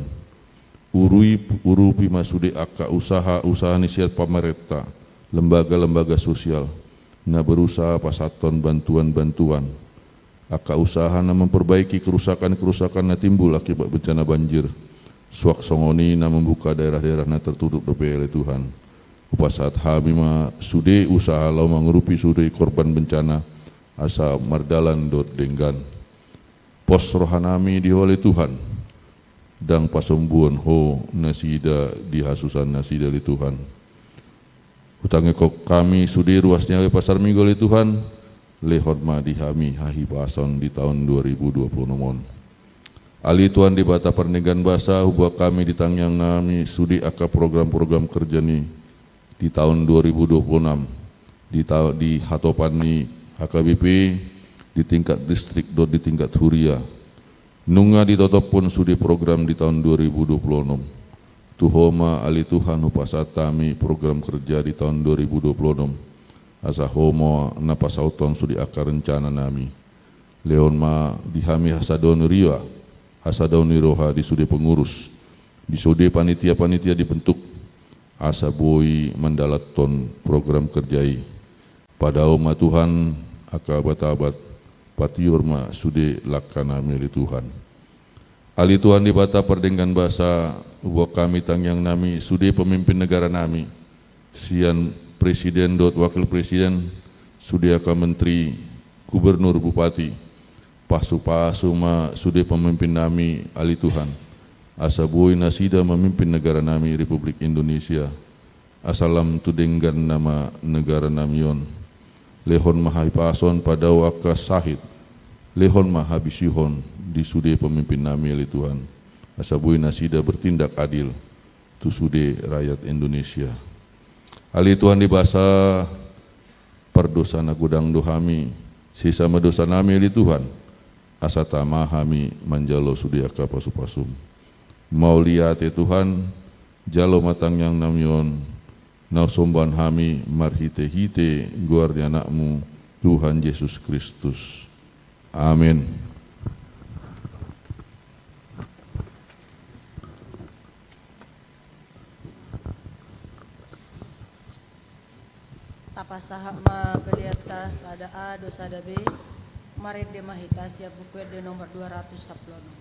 Urui-, urupi ma sude angka usaha-usaha ni sian pamarenta, lembaga-lembaga sosial na berusaha pasahathon bantuan-bantuan, angka usaha na memperbaiki kerusakan-kerusakan na timbul akibat bencana banjir. Suang songon i na membuka daerah-daerah na tertutup dope, ale Tuhan. Hupasahat hami ma sude usaha laho mangurupi sude korban bencana, asa mardalan dohot denggan. Pos rohanami di Ho, ale Tuhan, ndang pasombuon Ho nasida di hasusahan nasida, ale Tuhan. Hutangihon hami sude ruas ni H K B P Pasar Minggu, ale Tuhan, lehon ma di hami hahipason di taon dua ribu dua puluh onom on. Ale Tuhan Debata pardenggan basa, huboan hami di tangiangnami sude angka program-program kerja ni di taon dua ribu dua puluh enam, di ta-, di hatopan ni H K B P, di tingkat distrik dohot di tingkat huria. Nunga ditotophon sude program di taon dua ribu dua puluh onom. Tu Ho ma, ale Tuhan, hupasahat hami program kerja di taon dua ribu dua puluh onom. Asa Ho ma na pasauthon sude angka rencananami. Lehon ma di hami hasadaon ni roha, hasadaon ni roha di sude pengurus, di sude panitia-panitia dibentuk, asa boi mandalathon program kerja i. Padao ma Tuhan angka abat-abat, patior ma sude langkanami ale Tuhan. Ale Tuhan Debata pardenggan basa, huboan hami tangiangnami sude pemimpin negaranami, sian presiden dohot wakil presiden, sude angka menteri, gubernur, bupati, pasu-pasu ma sude pemimpin nami ale Tuhan, asa boi nasida mamimpin negara nami Republik Indonesia, asa lam tu dengganna ma negara nami on. Lehon ma hahipason padao angka sahit, lehon ma habisihon di sude pemimpin nami ale Tuhan, asa boi nasida bertindak adil tu sude rakyat Indonesia. Ale Tuhan Debata, pardosa na godang do hami, sesa ma dosa nami ale Tuhan, asa tama hami manjalo sude angka pasu-pasum. Mauliate Tuhan, jalo ma tangiang nami on, na husomba hami marhite-hite goar ni anakmu, Tuhan Jesus Kristus. Amen. Tapasahat ma peleanta sada A dohot sada B, marende ma hita sian Buku Ende nomor dua ratus sampulu onom.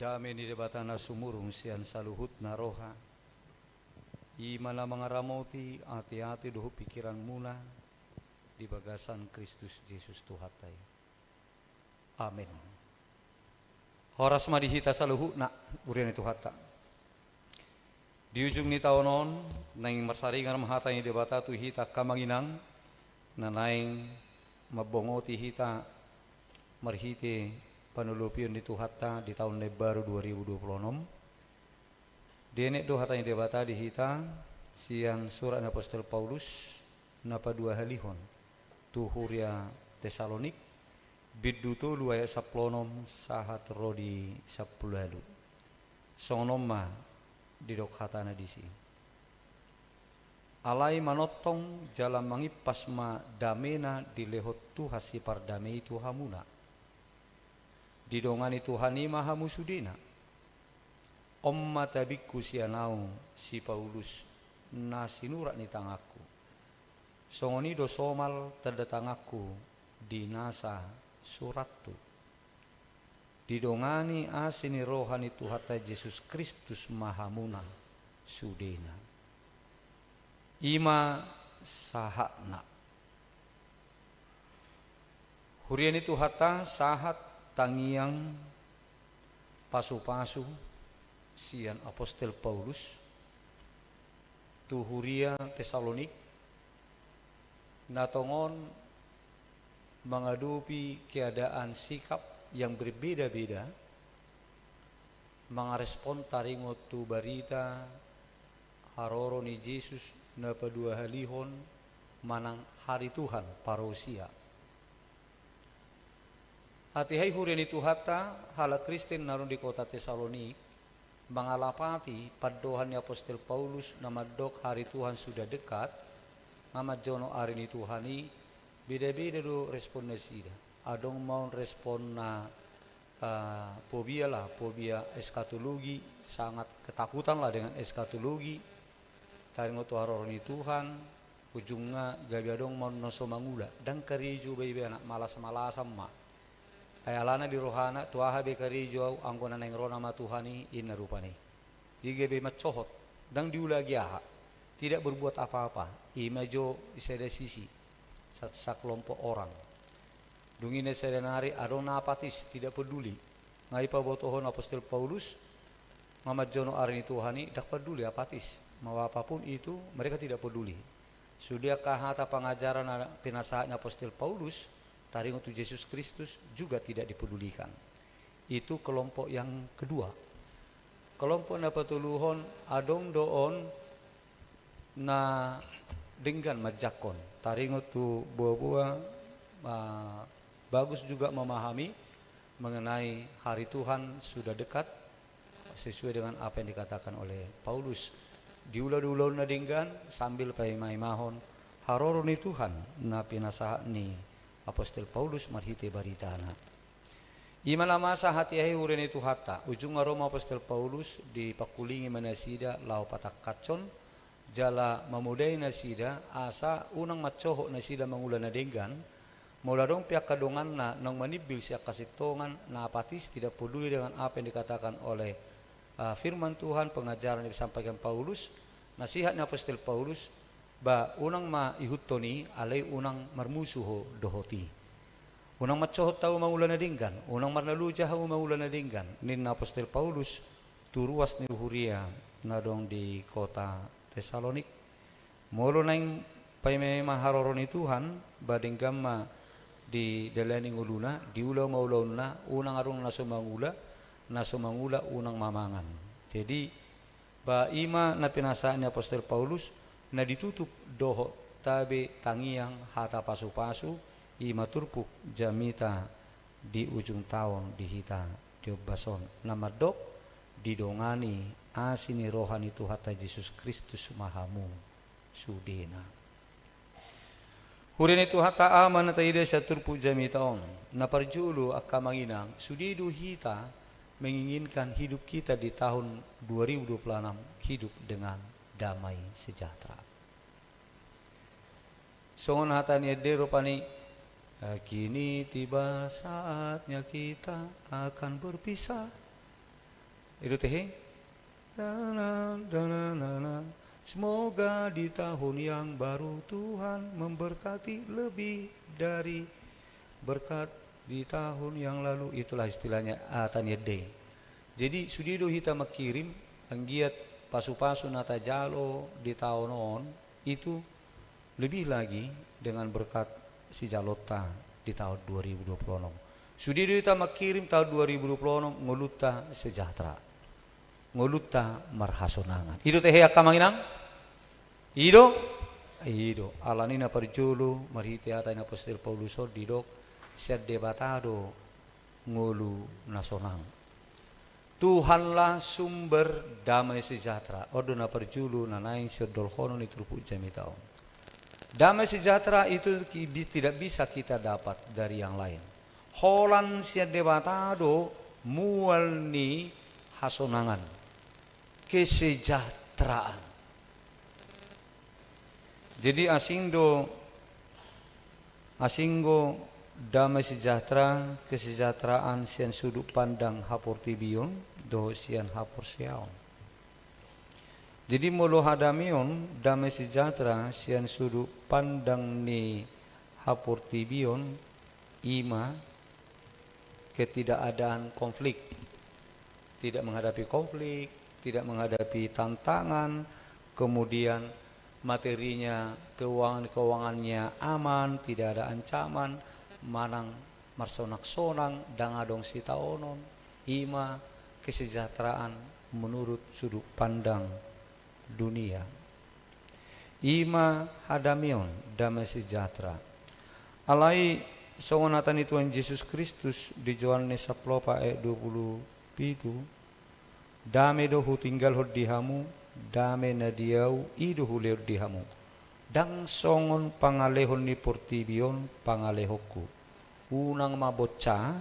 Dame ni Debata na sumurung sian saluhutna roha, i ma na mangaramoti ateate dohot pingkiranmuna di bagasan Kristus Jesus Tuhanta i. Amen. Horas ma di hita saluhutna, huria ni Tuhanta. Di ujung ni taon on, naeng marsaringar ma hata ni Debata tu hita angka amang inang, na naeng mambongoti hita marhite panolopion ni Tuhanta di taon na imbaru dua ribu dua puluh enam. Dienet do hata ni Debata di hita sian surat ni apostel Paulus na paduahalihon tu huria Tesalonik, bindu tolu ayat sampulu onom sahat ro di sampulu ualu. Songon on ma didok hatana disi. Alai manongtong jala mangimpas ma damena dilehon Tuhan sipardame i tu hamuna. Didongani Tuhan i ma hamu sudena. On ma tabingku sian ahu si Paulus, na sinurat ni tanganku. Songon i do somal tanda tanganku di nasa surathu. Didongani asi ni roha ni Tuhanta Jesus Kristus ma hamuna sudena. I ma sahatna. Huria ni Tuhanta, sahat tangiang pasupasu sian apostel Paulus tu huria Tesalonik, na tongon mangadopi keadaan sikap yang berbeda-beda, mangarespon taringot tu barita haroro ni Jesus na paduahalihon manang hari Tuhan, parousia. Hatiha i huria ni Tuhanta, halak Kristen na adong di kota Tesalonik, mangalapati pandohan ni apostel Paulus na mandok hari Tuhan sudah dekat, nga manjono ari ni Tuhan i, beda-beda do respon nasida. Adong ma on respon na, ah, fobia lah, fobia eskatologi, sangat ketakutan lah dengan eskatologi, taringot tu haroro ni Tuhan. Ujungna gabe adong ma on na so mangula, ndang karejo ba ibana, malas-malasan ma. Ai alana di rohana, tu aha be karejo ahu anggo na naeng ro nama Tuhan i, inna rupani. Jadi gabe mansohot, ndang diula agi aha, tidak berbuat apa-apa. I ma jo di sada sisi, sa-, sakelompok orang. Dung i na sada nari adong na apatis, tidak peduli. Nga ipabotohon apostel Paulus, nga manjono ari ni Tuhan i, ndang peduli, apatis. Mau apapun itu, mereka tidak peduli. Sude angka hata pangajaran na pinasahat ni apostel Paulus taringot tu Jesus Kristus juga tidak dipedulikan. Itu kelompok yang kedua. Kelompok na patoluhon, adong do on na denggan manjangkon taringot tu boa-boa, ah, bagus juga memahami mengenai hari Tuhan sudah dekat, sesuai dengan apa yang dikatakan oleh Paulus. Diula do ulaon na denggan sambil paima-imahon haroro ni Tuhan na pinasahat ni apostel Paulus marhite baritana. I ma na masa hatiha i huria ni Tuhanta, ujungna ro ma apostel Paulus, dipangkulingi ma nasida laho patangkashon, jala mamodai nasida asa unang mansohot nasida mangula na denggan. Molo adong pe angka donganna naung manimbil sian hasintongan, na apatis, tidak peduli dengan apa yang dikatakan oleh, ah, firman Tuhan, pengajaran yang disampaikan Paulus, nasihat ni apostel Paulus, ba unang ma ihuthon i, alai unang marmusu ho dohot i. Unang mansohot hamu mangula na denggan, unang marnaloja hamu mangula na denggan, ninna apostel Paulus tu ruas ni huria na adong di kota Tesalonik. Molo naeng paima-ima haroro ni Tuhan, ba denggan ma didalani ngoluna, diula ma ulaonna, unang adong na so mangula, na so mangula unang mamangan. Jadi, ba i ma na pinasahat ni apostel Paulus, na ditutup dohot tabe tangiang hata pasu-pasu, i ma turpuk jamita di ujung taon di hita di ombas on, na mandok, didongani asi ni roha ni Tuhanta Jesus Kristus ma hamu sudena. Huria ni Tuhanta, aha ma na taida sian turpuk jamita on? Na parjolo, angka amang inang, sude do hita menginginkan hidup kita di tahun dua ribu dua puluh enam hidup dengan damai sejahtera. Songon hata ni ende rupani, "Kini tiba saatnya kita akan berpisah." I do tehe? Semoga di tahun yang baru Tuhan memberkati lebih dari berkat di tahun yang lalu. Itulah istilahnya, ah, tanian dei. Jadi sude do hita mangkirim, anggiat pasu-pasu na tajalo di taon on itu lebih lagi dengan berkat sijalonta di taon dua ribu dua puluh enam. Sude do hita mangkirim taon dua ribu dua puluh enam ngolunta sejahtera, ngolunta marhasonangan. I do tehe angka amang inang? I do? I do. Alani na parjolo marhite hata ni apostel Paulus on didok, sian Debata do ngolu na sonang. Tuhanlah sumber damai sejahtera. On do na parjolo na naeng siondolhonon ni turpuk jamita on. Damai sejahtera itu ki-, bi-, tidak bisa kita dapat dari yang lain. Holan sian Debata do mual ni hasonangan, kesejahteraan. Jadi asing do, asing do damai sejahtera, kesejahteraan sian sudut pandang haportibion dohot sian haporseaon. Jadi molo hadameon, damai sejahtera sian sudut pandang ni haportibion, i ma ketidakadaan konflik, tidak menghadapi konflik, tidak menghadapi tantangan, kemudian materinya, keuangan-keuangannya aman, tidak ada ancaman, manang marsonak-sonang, ndang adong sitaonon, i ma kesejahteraan menurut sudut pandang dunia. I ma hadameon, damai sejahtera. Alai songon hata ni Tuhan Jesus Kristus di Johannes sampulu opat ayat dua puluh pitu, dame do hutinggalhon di hamu, dame na di ahu i do hulehon di hamu. Ndang songon pangalehon ni portibi on pangalehonku. Unang ma bonsa,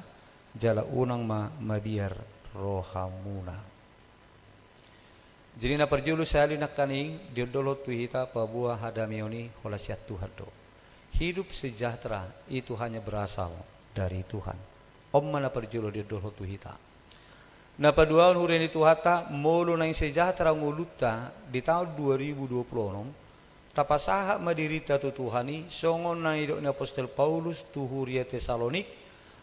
jala unang ma mabiar rohamuna. Jadi na parjolo sahali nangkaning diondolhon tu hita paboa hadameon i holan sian Tuhan do. Hidup sejahtera itu hanya berasal dari Tuhan. On ma na parjolo diondolhon tu hita. Na paduahon huria ni Tuhanta, molo naeng sejahtera ngolunta di taon dua ribu dua puluh enam, tapasahat ma dirinta tu Tuhan i, songon na nidok ni apostel Paulus tu huria Tesalonik,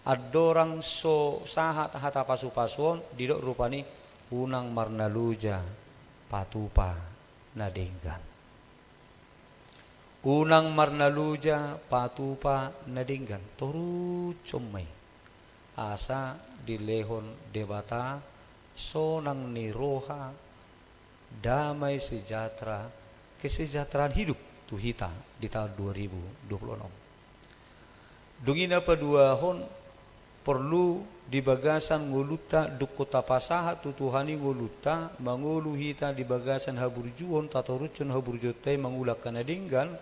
andorang so sahat hata pasupasu on, didok rupani, unang marnaloja patupa na denggan. Unang marnaloja patupa na denggan, torushon ma i. Asa dilehon Debata sonang ni roha, damai sejahtera, kesejahteraan hidup tu hita di taon dua ribu dua puluh enam. Dung i na paduahon, porlu di bagasan ngolunta, dung tapasahat tu Tuhan i ngolunta, mangolu hita di bagasan haburjuon, tatorushon haburjuonta i mangula angka na denggan,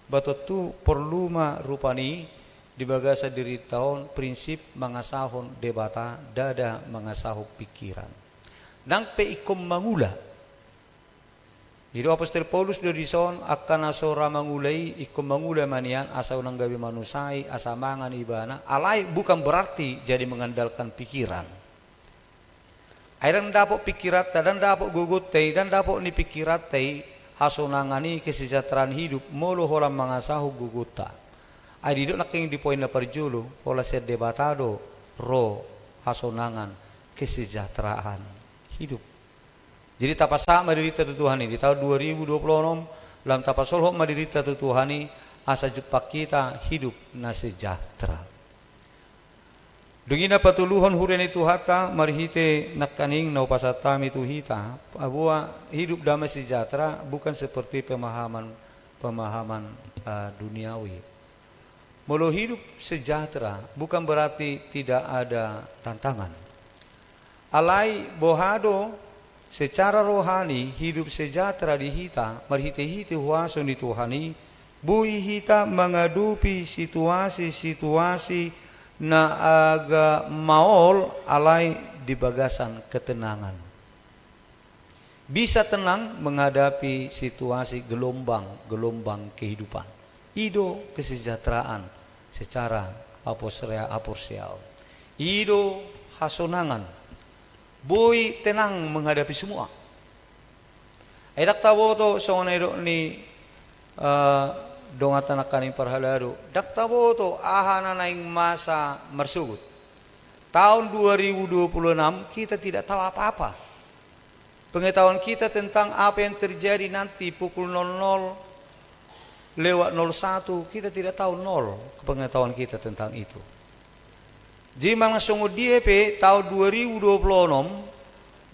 ba tontu porlu ma rupani di bagasan dirinta on prinsip mangasahon Debata, ndada mangasahon pingkiran. Nang pe ingkon mangula. Didok apostel Paulus do dison, angka na so ra mangula i ingkon mangula ma nian asa unang gabe manusai, asa mangan ibana, alai bukan berarti jadi mengandalkan pikiran. Ai ndang dapot pingkiranta, ndang dapot gogonta i, ndang dapot ni pingkiranta i hasonangan i, kesejahteraan hidup, molo holan mangasahon gogonta. Ai didok nangkin di poin na parjolo, holan sian Debata do ro hasonangan, kesejahteraan hidup. Jadi tapasahat ma dirinta tu Tuhan i di taon dua ribu dua puluh enam, lam tapasolhot ma dirinta tu Tuhan i, asa jumpang hita hidup na sejahtera. Dung i na patoluhon huria ni Tuhanta, marhite nangkaning na hupasahat hami tu hita, paboa hidup damai sejahtera bukan seperti pemahaman, pemahaman, eh, duniawi. Molo hidup sejahtera bukan berarti tidak ada tantangan. Alai boha do, secara rohani hidup sejahtera di hita marhite-hite huaso ni Tuhan i, boi hita mangadopi situasi-situasi na agak maol alai di bagasan ketenangan. Bisa tenang menghadapi situasi gelombang-gelombang kehidupan. I do kesejahteraan secara haporsea-, haporseaon. I do hasonangan. Boi tenang menghadapi semua. Ai ndang taboto songon na nidok ni, eh, donganta nangkaning parhalado, ndang taboto aha na naeng masa marsogot. Tahun dua ribu dua puluh enam kita tidak tahu apa-apa. Pengetahuan kita tentang apa yang terjadi nanti pukul nol nol lewat nol satu, kita tidak tahu, nol pengetahuan kita tentang itu. Jadi manang songon dia pe tahun dua ribu dua puluh enam,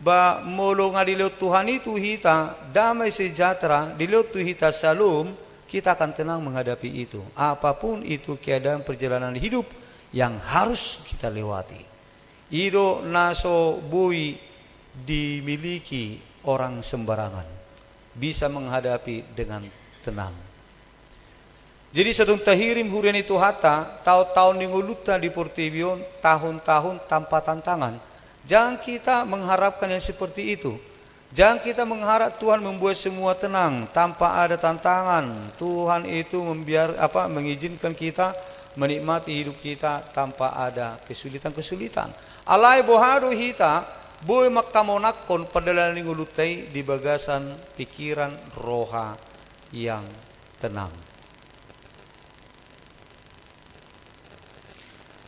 ba molo nga dilehon Tuhan i tu hita damai sejahtera, dilehon tu hita syalom, kita akan tenang menghadapi itu. Apapun itu keadaan perjalanan hidup yang harus kita lewati. I do na so boi dimiliki orang sembarangan, bisa menghadapi dengan tenang. Jadi so tung tahirim huria ni Tuhanta, taon-taon ni ngolunta di portibi on, tahun-tahun tanpa tantangan. Jangan kita mengharapkan yang seperti itu. Jangan kita mengharap Tuhan membuat semua tenang tanpa ada tantangan. Tuhan itu membiar-, apa, mengizinkan kita menikmati hidup kita tanpa ada kesulitan-kesulitan. Alai boha do hita boi mangkamonangkon pardalanan ni ngolunta i di bagasan pikiran roha yang tenang.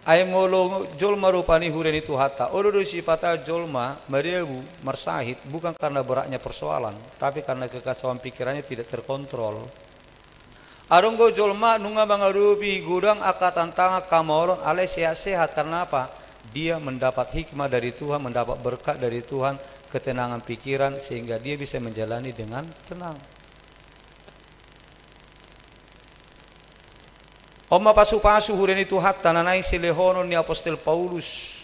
Ai molo jolma rupani huria ni Tuhanta, olo do sipata jolma madabu, marsahit, bukan karena beratnya persoalan, tapi karena kekacauan pikirannya tidak terkontrol. Adong do jolma nunga mangadopi godang angka tantangan, hamaolon, alai sehat-sehat. Karena apa? Dia mendapat hikmah dari Tuhan, mendapat berkat dari Tuhan, ketenangan pikiran, sehingga dia bisa menjalani dengan tenang. On ma pasu-pasu huria ni Tuhanta na naeng silehonon ni apostel Paulus.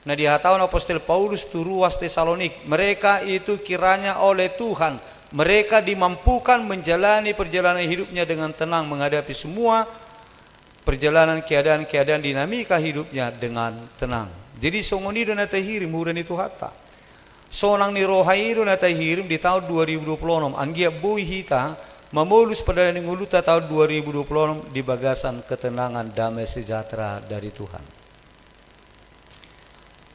Na dihatahon apostel Paulus tu ruas Tesalonik, mereka itu kiranya oleh Tuhan, mereka dimampukan menjalani perjalanan hidupnya dengan tenang, menghadapi semua perjalanan keadaan-keadaan dinamika hidupnya dengan tenang. Jadi songon i do na tahirim huria ni Tuhanta. Sonang ni roha i do na tahirim di tahun dua ribu dua puluh enam, anggiat boi hita mamolus pardalanan ni ngolunta tahun dua ribu dua puluh enam di bagasan ketenangan, damai sejahtera dari Tuhan.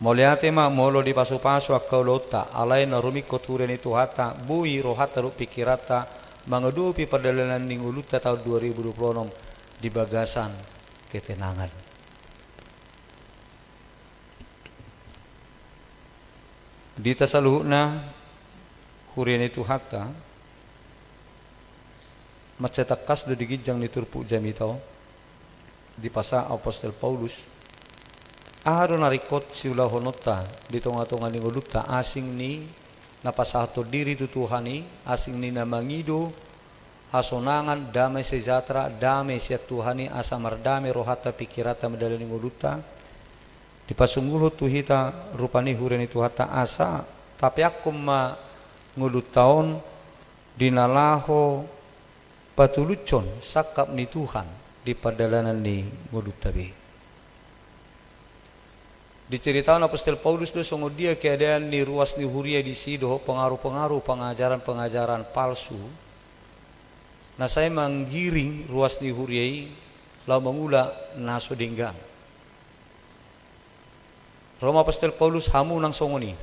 Mauliate ma molo dipasu-pasu angka ulaonta, alai na rumingkot huria ni Tuhanta, boi rohanta dohot pikiranta mangadopi pardalanan ni ngolunta tahun dua ribu dua puluh enam di bagasan ketenangan. Di hita saluhutna, huria ni Tuhanta, mansai tangkas do di ginjang ni turpuk jamita on dipasahat apostel Paulus. Aha do na ringkot siulahononta di tonga-tonga ni ngolunta, asing ni na pasahathon diri tu Tuhan i, asing ni na mangido hasonangan, damai sejahtera, damai sian Tuhan i, asa mardame rohanta, pikiranta, mandalani ngolunta. Dipasunggulhon tu hita rupani huria ni Tuhanta asa tapeakkon ma ngolunta on di na laho patulushon sangkap ni Tuhan di pardalanan ni ngolunta be. Diceritahon apostel Paulus do songon dia keadaan ni ruas ni huria disi dohot pengaruh-pengaruh, pengajaran-pengajaran palsu na sai manggiring ruas ni huria i laho mangula na so denggan. Ro ma apostel Paulus, hamu nang songon i.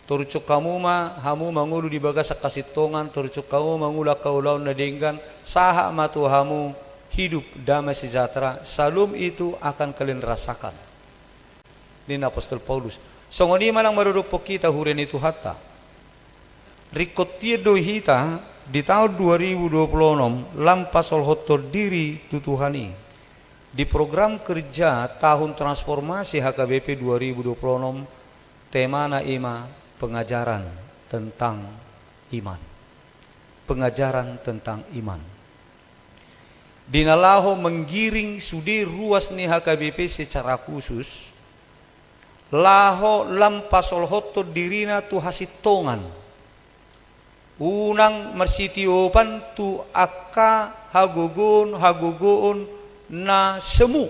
Torushon hamu ma hamu mangolu di bagasan hasintongan, torushon hamu mangula angka ulaon na denggan, sahat ma tu hamu hidup damai sejahtera, syalom itu akan kalian rasakan, ninna apostel Paulus. Songon i ma nang maradophon hita huria ni Tuhanta. Ringkot hian do hita di tahun dua ribu dua puluh enam lam pasolhothon diri tu Tuhan i. Di program kerja tahun transformasi H K B P dua ribu dua puluh enam, temana i ma pengajaran tentang iman. Pengajaran tentang iman. Di na laho manggiring sude ruas ni H K B P secara khusus, laho lam pasolhothon dirina tu hasintongan. Unang marsitiopan tu angka hagogoon-hagogoon na semu.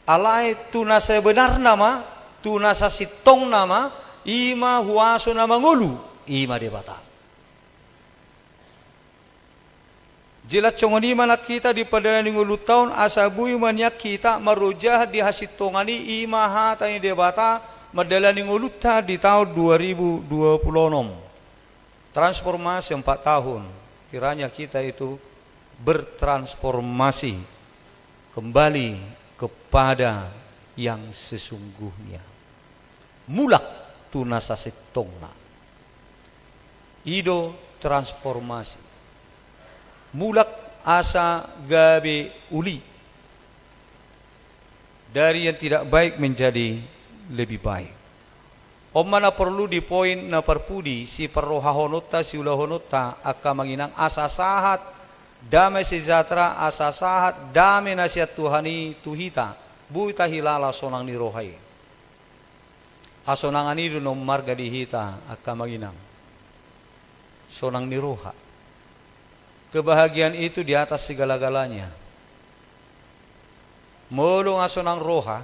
Alai tu na sebenarna ma, tu na sasintongna ma, i ma huaso na mangolu, i ma Debata. Jelas songon i ma nang hita di pardalanan ni ngolunta on, asa boi ma nian hita marojahan di hasintongan i, i ma hata ni Debata mandalani ngolunta di taon dua ribu dua puluh enam. Transformasi empat tahun, kiranya kita itu bertransformasi kembali kepada yang sesungguhnya. Mulak tu na sasintongna. I do transformasi. Mulak asa gabe uli. Dari yang tidak baik menjadi lebih baik. On ma na porlu di poin na parpudi, siparrohahononta, siulahononta, angka amang inang, asa sahat dame sejahtera, asa sahat dame na sian Tuhan i tu hita, boi tahilala sonang ni roha i. Hasonangan i do na ummarga di hita, angka amang inang. Sonang ni roha. Kebahagiaan itu di atas segala-galanya. Molo nga sonang roha,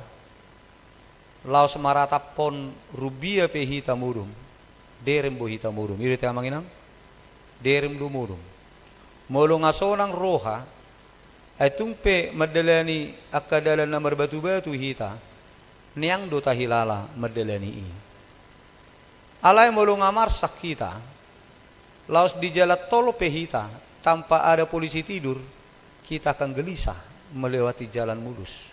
laos marataphon rumbia pe hita modom, derem do hita modom. I do ate amang inang? Derem do modom. Molo nga sonang roha, ai tung pe mandalani angka dalan na marbatu-batu hita, neang do tahilala mandalani i. Alai molo nga marsak hita, laos di jalan tol pe hita, tanpa ada polisi tidur, kita akan gelisah melewati jalan mulus.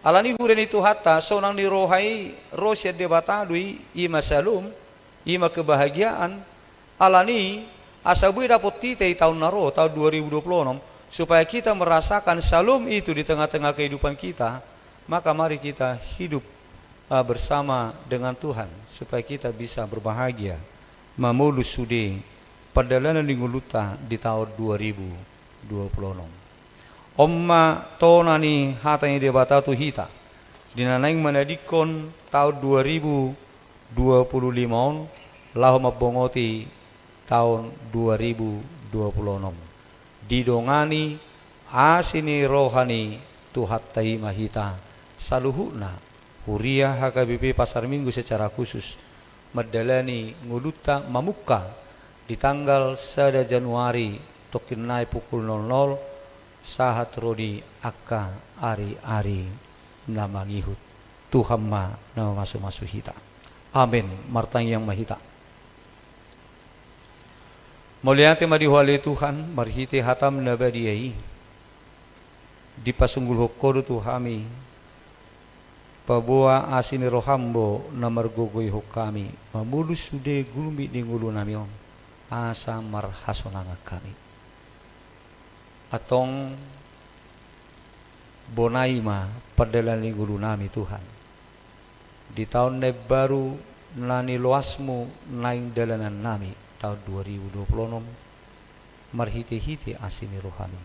Alani i, huria ni Tuhanta, sonang ni roha i ro sian Debata do i, i ma syalom, i ma kebahagiaan. Alani i, asa boi dapot hita i taon na ro, taon dua ribu dua puluh enam, supaya kita merasakan syalom itu di tengah-tengah kehidupan kita, maka mari kita hidup, ah, bersama dengan Tuhan, supaya kita bisa berbahagia, mamolus sude pardalanan ni ngolunta di taon dua ribu dua puluh enam. On ma tona ni hata ni Debata tu hita, di na naeng manadingkon taon dua ribu dua puluh lima on, laho mambongoti taon dua ribu dua puluh enam. Didongani asi ni roha ni Tuhanta i ma hita saluhutna, huria H K B P Pasar Minggu secara khusus, mandalani ngolunta mamungka di tanggal sada Januari tongkin nai pukul nol nol, sahat ro di angka ari-ari na mangihut. Tuhan ma na mamasu-masu hita. Amen. Martangiang ma hita. Mauliate ma di Ho ale Tuhan, marhite hataM na badia i. Dipasunggulhon Ho do tu hami, paboa asi ni rohaM do na margogoihon hami, mamolus sude gulmit ni ngolunami on, asa marhasonangan hami. Antong, bona i ma pardalanan ni ngolunami, Tuhan. Di taon na imbaru na niloasMu naeng dalanannami, taon dua ribu dua puluh enam, marhite-hite asi ni rohaMi.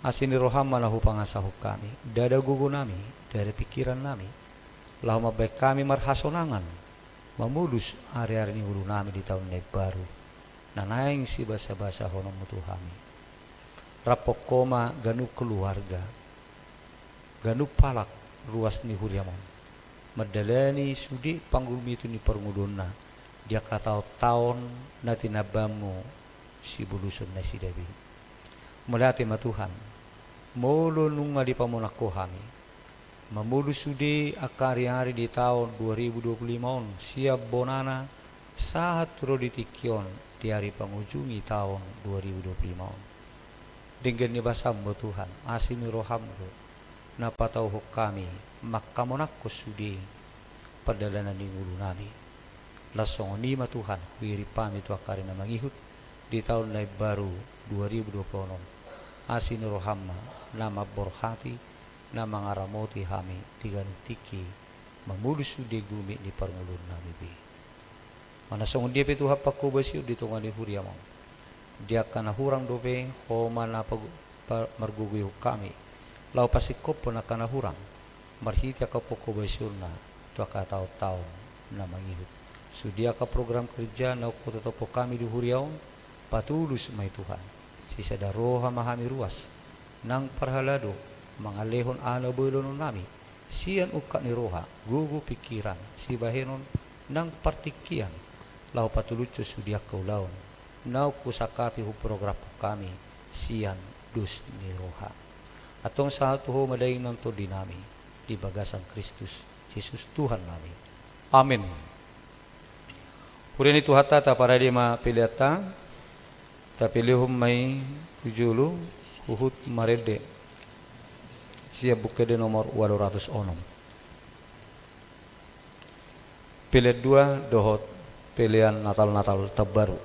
Asi ni rohaM ma na hupangasahon hami, ndada gogonami, ndada pingkirannami, laho mambahen hami marhasonangan, mamolus ari-ari ni ngolunami di taon na imbaru, na naeng sibasa-basahononMu tu hami. Raphon Ho ma ganup keluarga, ganup halak ruas ni huriaM on, mandalani sude panggulmiton ni parngoluonna di angka taon-taon na tinambaMu siboluson nasida be. Mauliate ma Tuhan, molo nunga dipamonang Ho hami, mamolus sude angka ari-ari di taon dua ribu dua puluh lima on, sian bonana sahat ro di tingki on, di ari pangujungi taon dua ribu dua puluh lima on. Denggan ni basaM do Tuhan, asi ni rohaM do na patauhon hami manghamonanghon sude pardalanan ni ngolunami. Laos songon i ma Tuhan, huirim hami tu angka ari na mangihut, di taon na imbaru dua ribu dua puluh enam. Asi ni rohaM ma na mamborhati, na mangaramoti hami di ganup tingki, mamolus sude gulmit ni parngoluonnami be. Manang songon dia pe Tuhan panghobasion di tonga ni huriaM on, di angka na hurang dope Ho ma na pagu-, pa-, margogoihon hami, laho pasingkophon angka na hurang, marhite angka panghobasionna tu angka taon-taon na mangihut. Sude angka program kerja naung hutotopon hami di huria on, patulus ma i Tuhan. Sisada roha ma hami ruas, nang parhalado, mangalehon aha na boi lehononnami, sian ungkap ni roha, gogo, pingkiran, sibahenon, nang partingkian, laho patulushon sude angka ulaon naung husangkapi, huprogram hami sian dos ni roha. Antong sahat tu Ho ma daging nang tondi nami di bagasan Kristus Jesus Tuhan nami. Amin. Huria ni Tuhanta, taparade ma peleanta. Tapelehon ma i tu jolo huhut marende sian Buku Ende nomor ualu ratus onom. Pelean dua dohot pelean Natal-Natal Tambaru.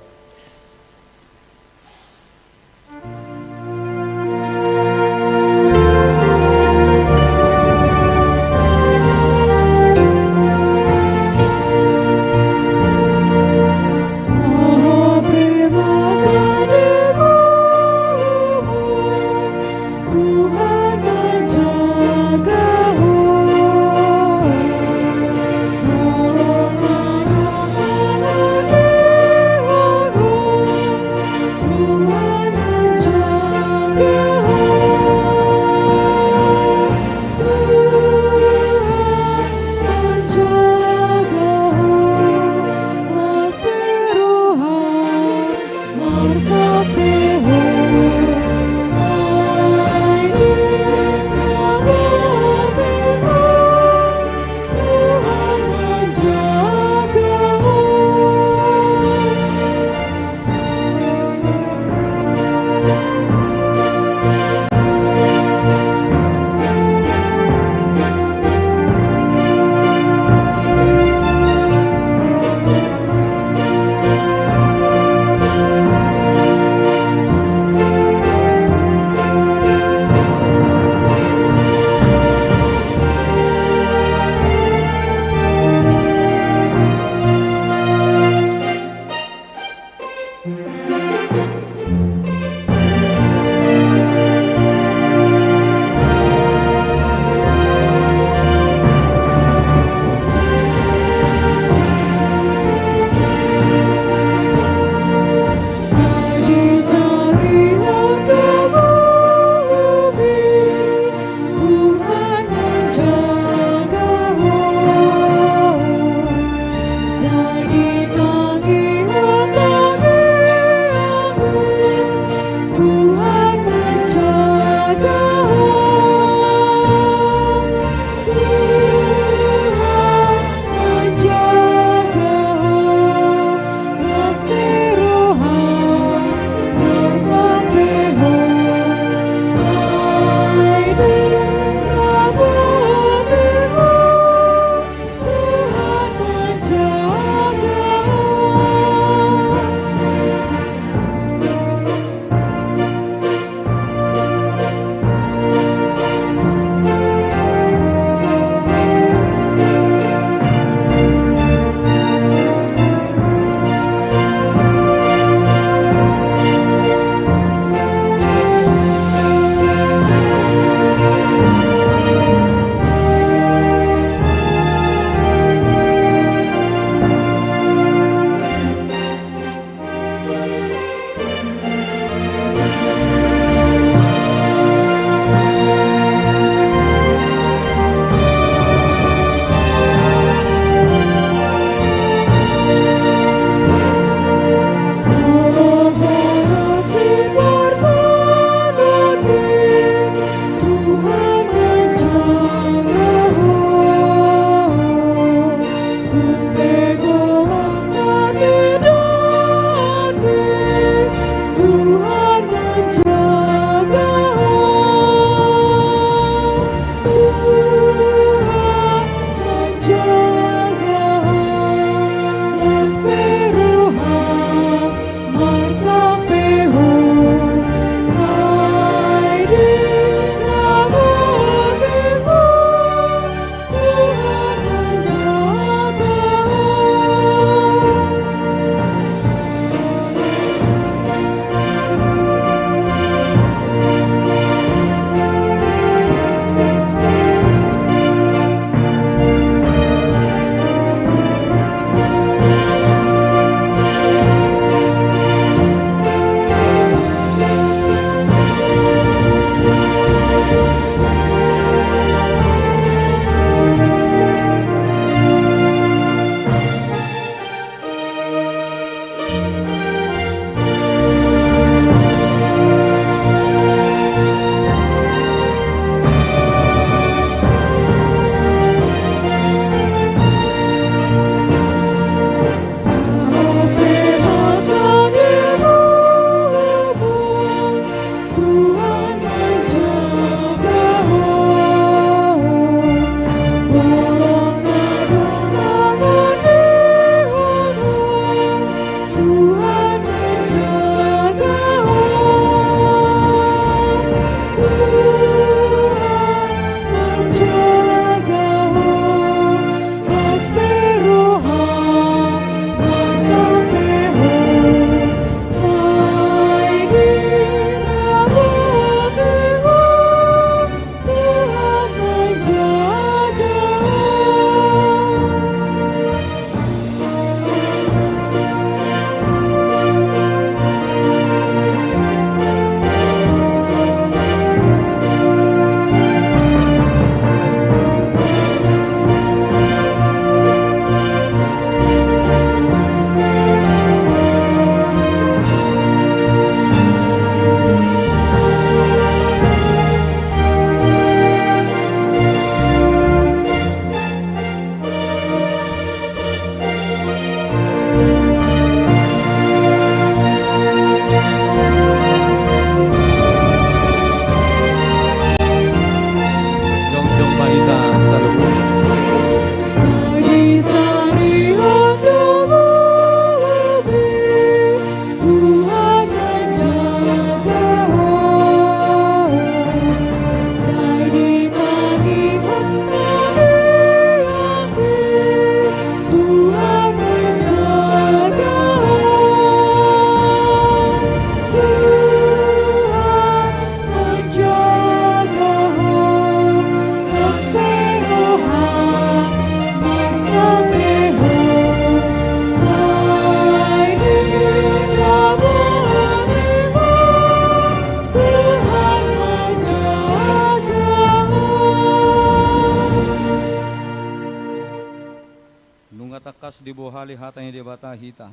Tangkas dibohali hata ni Debata hita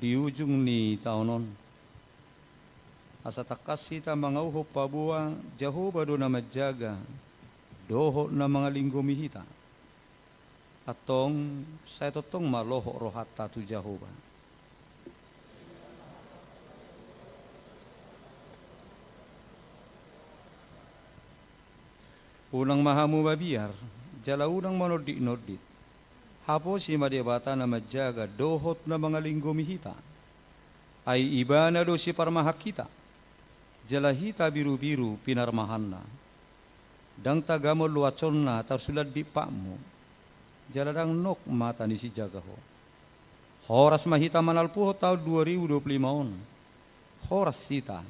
di ujung ni taon on. Asa tangkas hita mangauhon paboa Jahowa do na manjaga dohot na mangalinggomi hita. Antong, sai tongtong ma lohot rohanta tu Jahowa. Unang ma hamu mabiar, jala unang manonditnondit. Haposi ma Debata na manjaga dohot na mangalinggomi hita. Ai Ibana do siparmahan hita, jala hita birubiru pinarmahanna. Ndang tagamon loasonna tarsulandit patmu, jala ndang nok mata ni sijaga ho. Horas ma hita manalpuhon taon dua ribu dua puluh lima on. Horas hita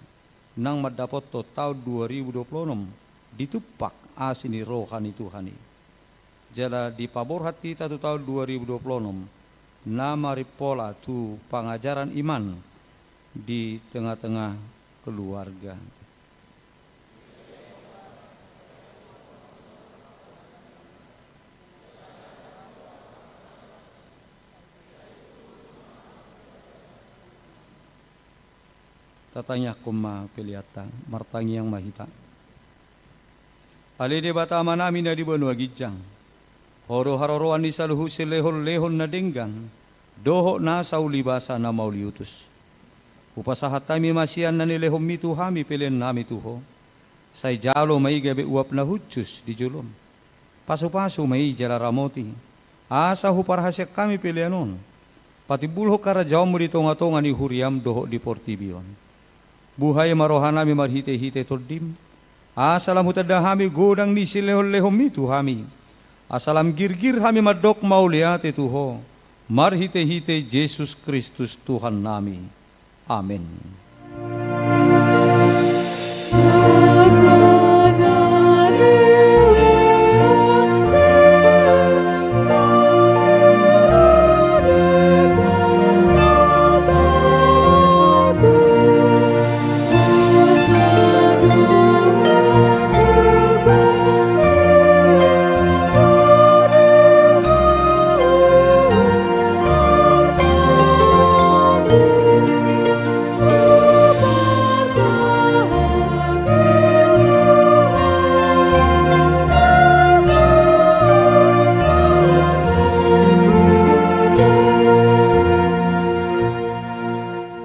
nang mandapothon taon dua ribu dua puluh onom ditumpak asi ni roha ni Tuhan i. Jala dipaborhat hita tu taon dua ribu dua puluh onom na marimpola tu pangajaran iman di tengah-tengah keluarga. Tatangiangkon ma peleanta, martangiang ma hita. Ale Debata Amanami na di banua ginjang, Ho do haroroan ni saluhut silehonlehon na denggan dohot nasa ulibasa na mauliutus. Hupasahat hami ma sian na nilehonmi tu hami peleannami tu Ho. Sai jalo ma i gabe uap na hushus di jolom. Pasupasu ma i jala ramoti, asa huparhaseang hami pelean on patimbulhon harajaonmu di tongatonga ni huriam dohot di portibi on. Buhai ma rohanami marhitehite Tondim, asa lam hutanda hami godang ni silehonlehonmi tu hami, asa lam girgir hami mandok mauliate tu Ho, marhitehite Jesus Kristus Tuhannami. Amen.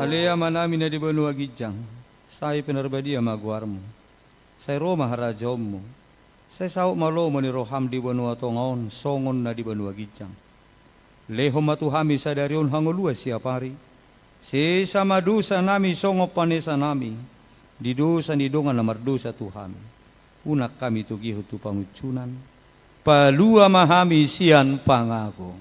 Ale Amanami na di banua ginjang, sai pinarbadia ma goarmu. Sai ro ma harajaonmu. Sai saut ma lomo ni roham di banua tonga on songon na di banua ginjang. Lehon ma tu hami sadari on hangoluan siapari. Sesa ma dosanami songon panesanami di dosa ni dongan na mardosa tu hami. Unang hami togihon tu pangunjunan. Palua ma hami sian pangago.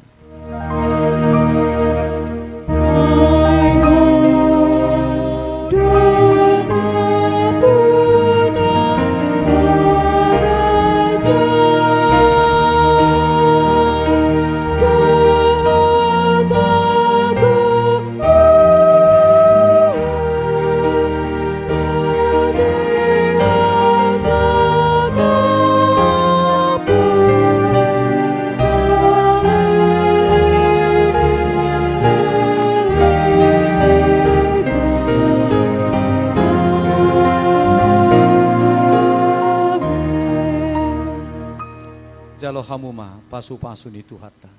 Jalo hamu ma pasupasu ni Tuhanta.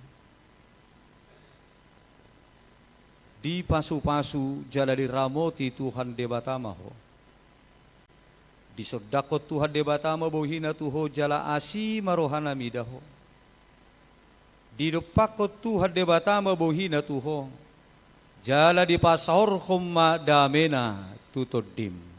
Dipasupasu jala diramoti Tuhan Debata ma ho. Disondangkon Tuhan Debata ma bohina tu ho jala asi ma rohana mida ho. Didompakkon Tuhan Debata ma bohina tu ho jala dipasaorhon ma damena tu tondim.